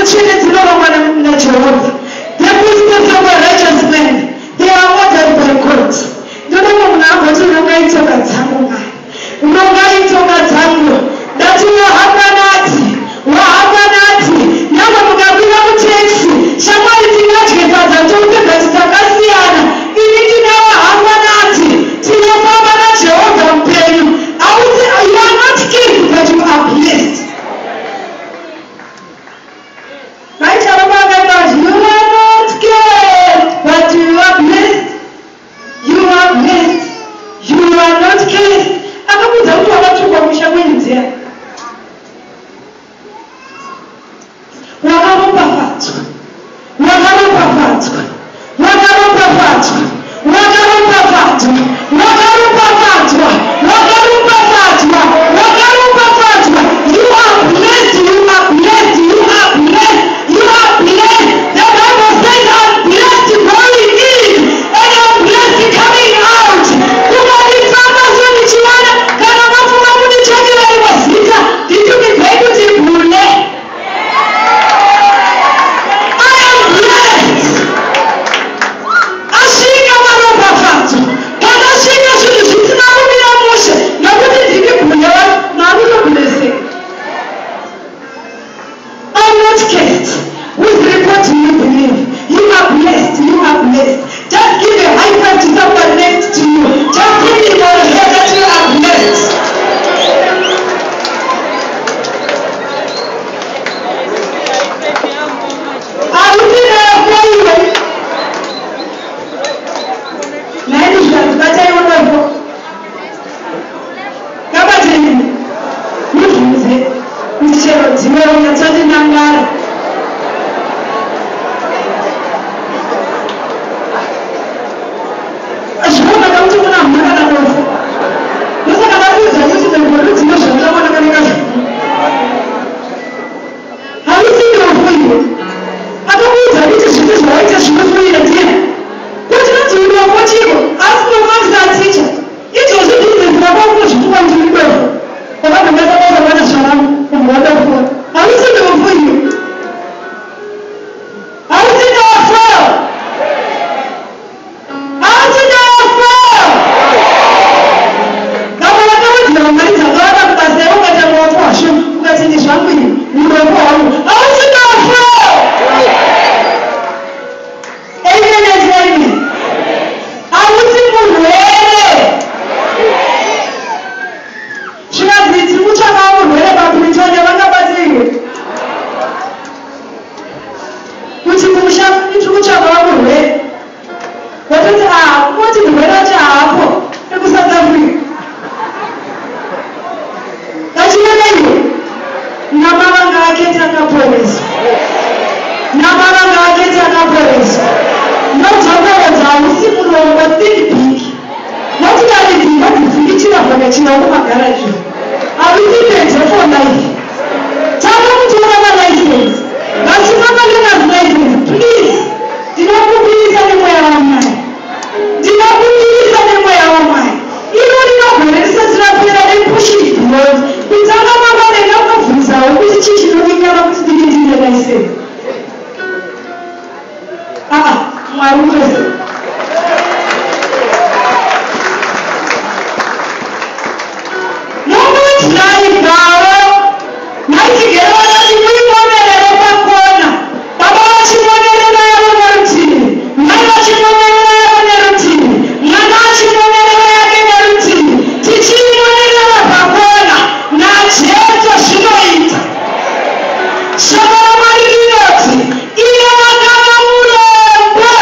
dzemutsvene dzinorongwa naJehovha. The footsteps of a righteous man, they are ordered by God. Ndoda munhu agoti, "Rongai tsoka dzangu, Mwari, rongai tsoka dzangu." Ndati wahamba nati, wahamba nati. Nyangwe mukakwira mutaxi, shamwari, tingadye sadza tose, but takasiyana. Ini ndinawahamba nati, tinofamba naJehovha mupenyu. Auti you are not killed, but you are blessed. Vaicharamba vakaita kuti you are not killed, but you are blessed. You are blessed, you are not cursed. Akakuudza kuti wakatukwa musha kwenyu dziya? Wakaropafadzwa, wakaropafadzwa, wakaropafadzwa, wakaropafadzwa, wakaropafadzwa, wakaropafadzwa, wakaropafadzwa. You are blessed, you are blessed, you are blessed, you are blessed. The Bible says, "I'm blessed going in and I'm blessed coming out." Kungandifamba so ndichiwana kana mafunga kunditsvakira rimwe zita, nditumidzai kuti bhule. I am blessed. Asvika maropafadzo. Pakasvika zvinhu zvisina kumira mushe nokuti ndini bhule, maakutobhuleseka. I'm not cursed. Whose report do you believe? You are blessed. You are blessed. Just give a high five to someone next to you. Just put it on your head that you are blessed. Haruti iwe. Naini zvikanzi bataiwonapo. Kabateni. Mubvunze kuti chero dziwe unyatsondinangara. Zvinoonaka kuti muna hamuna kana dofo. Ndosaka ndakuudza kuti negore dzino zvamuchawana kanaka. Hausi dofo iwe. Akakuudza kuti zvinhu zvawaita zvinofuira ndiye. Kuti nonzi udofo chiko? Asi unofanisa ticha. Izvozvo bhizinesi rako unozvituka kuti uri dofo. Wakabva ndakabasa zvavangu munhu wadofo. Hausi dofo iwe. Hausi dofo. Hausi dofo. Vamwe vakawedzera mari dzakawanda kubasa iwe ukatanga wapuwa shoma ukati, "Ndizvangu ini, urombo hwangu." Hausi dofo. Amen and amen. Hausi murwere. Zvikanzi tiri kutsvaka murwere paPretoria, vangabatsirwe kuti kumusha tiri kutsvaka murwere, watoti a kungoti murwere acho haapo ekuSouth Africa kachivena iwe. Namavanga ake takaporeswa, namavanga ake takaporeswa. Nodzokorodza, hausi murombo. Think big. Motikari dzimba dzifungichira vhakachira kumagaraji. Hausi benze for life. Tanga kutora malicense, vasina malearners license, please. Ndinokumbirisa nemweya waMwari, ndinokumbirisa nemweya waMwari. Iro rinogore risati rapera, nepush it beyond. Kutanga mangwanena unobvunzawo kuti chii chinodikanwa kuti ndinge ndine license. Aa, Mwari utose. Nomudhiraivhawo maitigere vanoti muimonerere pakona, baba vachimonerera yavo nerutivi, mai vachimonerera yavo nerutivi, mwana achimonerera yake nerutivi, tichiimonerera pakona naJesu zvinoita. Shoko raMwari rinoti iye wakava murombo.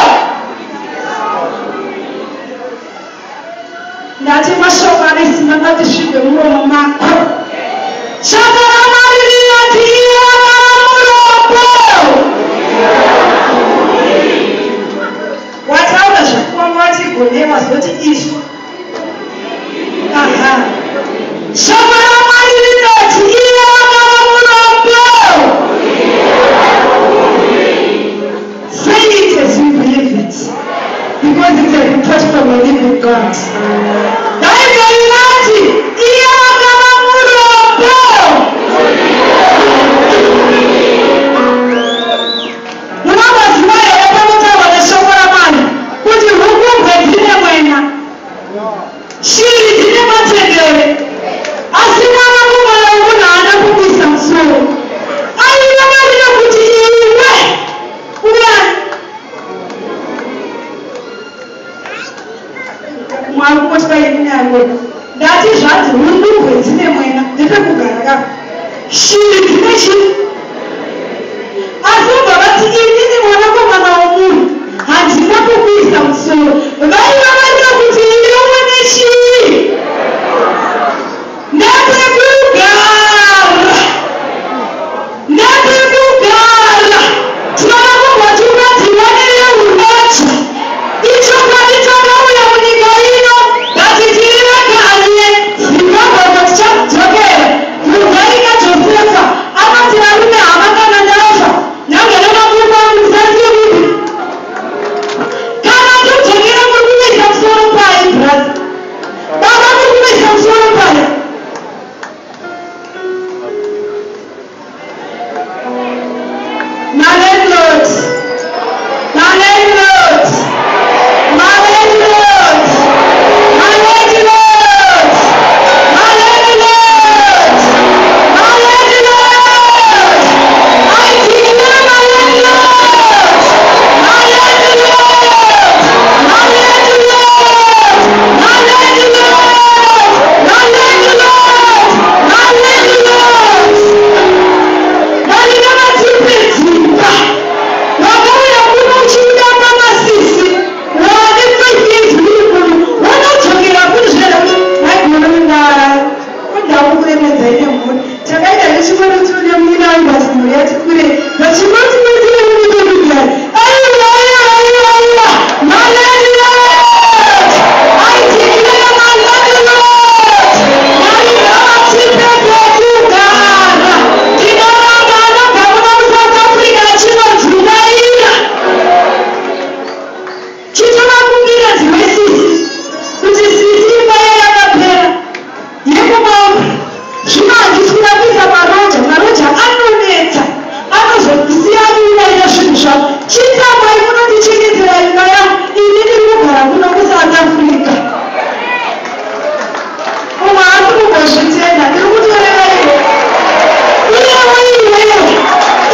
nyaya. Ndati zvanzi hundurwe dzine mwena, ndepekugara ka. Shiri dzine chii? Asi vobva vati inini mwanakomana womunhu handina pokuisa musoro. Vaiva varira kuti iwe nechii? Ndepekugara. Ndepekugara. Tinoda kumboti ungadziwanire unotsva. Ichokwadi takauya munyika ino, but tiri vagari. Zimbabwe kwatichadzokera. Bvunzaika Josefa akati varume hama kana ndafa nyange nemakumbo angu musasiye kupi. Kana todzokera muri kuisa musoro pai, brother? Baba, muri kuisa musoro pai? My landlord, my landlord, my landlord, my landlord, my landlord, my landlord. I declare my landlord, my landlord, my landlord, my landlord, my landlord, my landlord. Mwari ngavatipe dzimba. Wakauya kuno uchiuda pamasisi, wane 5 years uri kuno, wanodzokera kuri zvera kuti maigona kundau kuremedzai nemhuri. Takaita nechimwe tine muinayo, but mhuri yati kurei, but chimwe tine muitokugara. Aiwa, aiwa, aiwa, aiwa, my landlord. I declare my landlord. Mwari ngavatipe pekugara. Ndinoramba anobva kuno kuSouth Africa achinodzungaira. Chitovakumbira dzimwe sisi kuti sisi, imba yakapera yekumaobra, zvino handisi kuda kuisa maroja. Maroja anonetsa, anozosiya achiurayira zvinhu zvavo. Chitamai munondichengetera imba yangu, ini ndiri kugara kuno kuSouth Africa. Umwe haasi kumbozvitenda. Ndiri kutoreva iwe, iyewe, iwewe,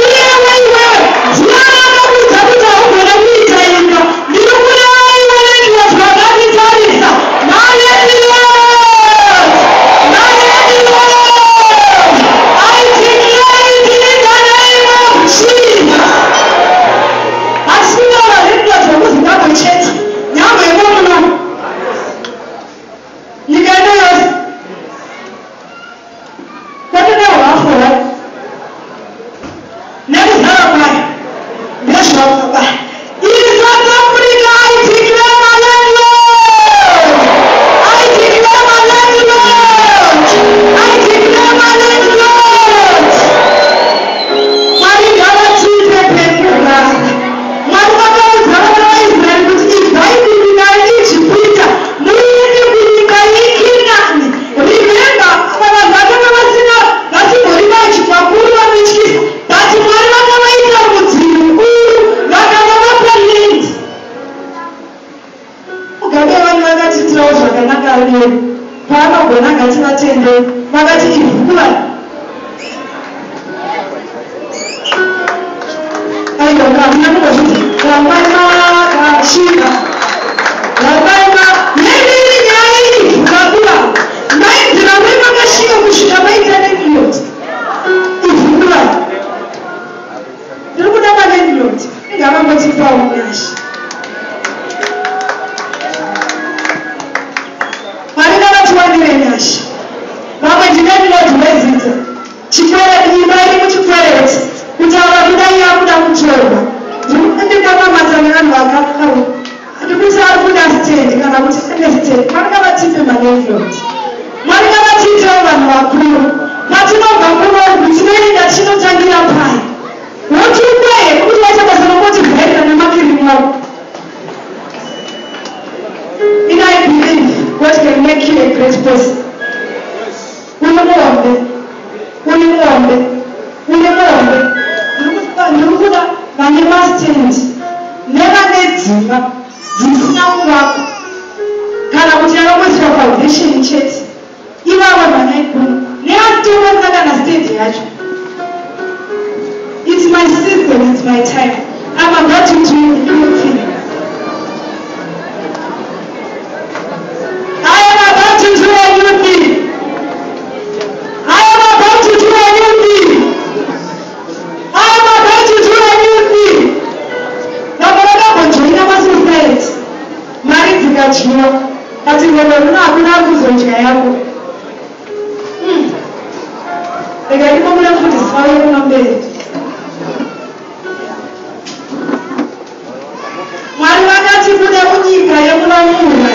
iyewe, iwewe. Ndiani akakuudza kuti haugone kuita imba? Ndiri kureva iwe landlord vakanditarisa. My landlord, my landlord, I declare it in the name of Jesus. Hatisi kutaura landlord vekuZimbabwe chete, nyangwe imo muno nyika ino yose, kwete nehwafu hwayo nekuzara kwayo, ndezvababa. In South Africa, I declare my landlord. I declare my landlord. I declare my landlord. Mwari ngavatipe pekugara. Mwari vakaudza vana vaIsraeri kuti ibvai kunyika yeIjipita muende kunyika yeKenani. Remember, ava vanhu vakanga vasina, vasimbori vakuru vanotyisa, but Mwari vakavaita rudzi rukuru, vakavavapa land. Mugabe vanhu vakatiitirawo zvakanaka lero paanogona, ngativatendei. Vakati ivhu kuvanhu. Aiwa, hamuna kumbozviti rambai makashinga, rambai ma yeiri nyaya ivhu kakuva mainzi rambai makashinga kusvika maita landlord. Ivhu kuvanhu. Ndiri kuda malandlord, ingavangotipawo nyasha. Mwari ngavatiwanire nyasha. Vamwe ndilandlord wezita chikwereti, imba iri muchikwereti, kutaura kudai yakuda kutorwa. Ndingamamata nevanhu vakadaro, handikuti ari kuda stand kana kuti ane stand. Mwari ngavatipe malandlord. Mwari ngavatiitewo vanhu vakuru. Patinobva kunoku tinoenda tinotangira pai? Wotukwa here kuti waita basa rokuti vhairira nemakirimu ako? And I believe God can make you a great person. Uri muhombe, uri muhombe, uri muhombe. Ndiri kuda vane mastand nevane dzimba dzisina kuvakwa kana kuti yakangoiswa foundation chete. Ivavo vanai kuno neasitorina kana stand yacho. It's my season, it's my time. I'm about to do a new thing. I am about Hakuna ari kuzodya yako. Rega ndikumbire mufundisi vauye kuno mberi. Mwari vakati buda munyika yemuno muuranda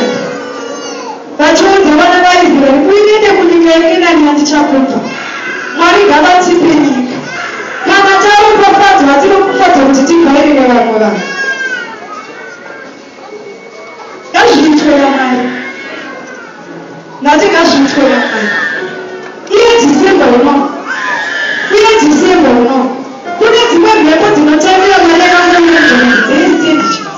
vachiudza vana vaIsraeri uinende kunyika yeKenani yandichakupa. Mwari ngavatipe nyika. Kana taropafadzwa tiropafadzwa kuti tigare nevamwe vanhu. Ngazviitwe naMwari. Ndati ngazviitwe naMwari. Iye December uno. Iye December uno. Kune dzimwe mhepo dzinotambira mari yakangomira nzvimbo dzeestate.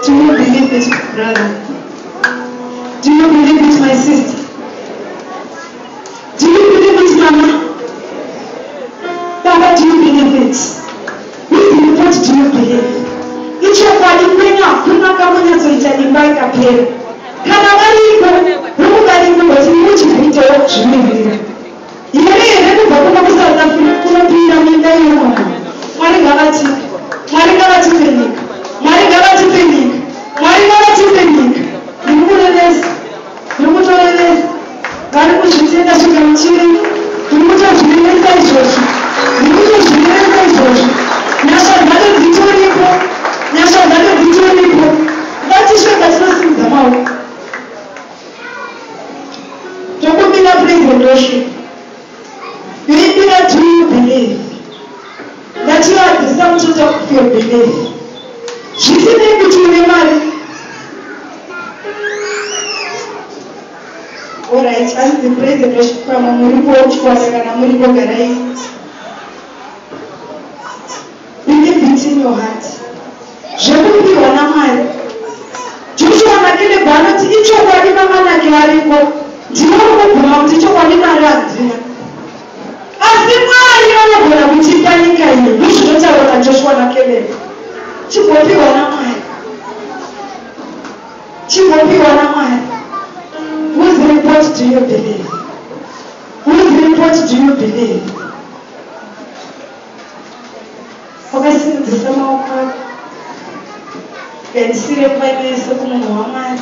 Do you believe it, brother? Do you believe it, my sister? Do you believe it, mama? Baba, do you believe it? Whose report do you believe? Ichokwadi kwenyu hakuna kamunyatsoita imba ikapera. Kana variko, romuvariko kuti muchibvitewo zvimirira. Here here kubva kuno kuSouth Africa kunopinda minda iyomo. Mwari ngavatipe. Mwari ngavatipe nyika. Mwari ngavatipe nyika. Mwari ngavatipe nyika. Ndiri kurevesa. Ndiri kutorevesa. Vari kuzvitenda zvigamuchiri. Ndiri kutozvirevesa izvozvo. Ndiri kutozvirevesa izvozvo. Nyasha dzacho dzitoripo. Nyasha dzacho dzitoripo. Ngatisve patinosimudza maoko. Tokumbira praise and worship. Yoimbira do you believe? That you are the sum total of your belief. Zvisinei kuti une mari. Alright, hanzi praise and worship pamwe muripo chikwata kana muripo garai. Believe it in your heart. Zvekupiwa naMwari. Joshua naKelebhu anoti ichokwadi vaAnaki variko. Ndinongobvuma kuti chokwadi mari handina. Asi Mwari vanogona kutipa nyika iyi. Ndozvinotaurwa naJoshua naKelebhu. Chigopiwa naMwari. Chigopiwa naMwari. Whose report do you believe? Whose report do you believe? Wakasimudzisa maoko ako. Ngandisire paine sokumunhu waMwari.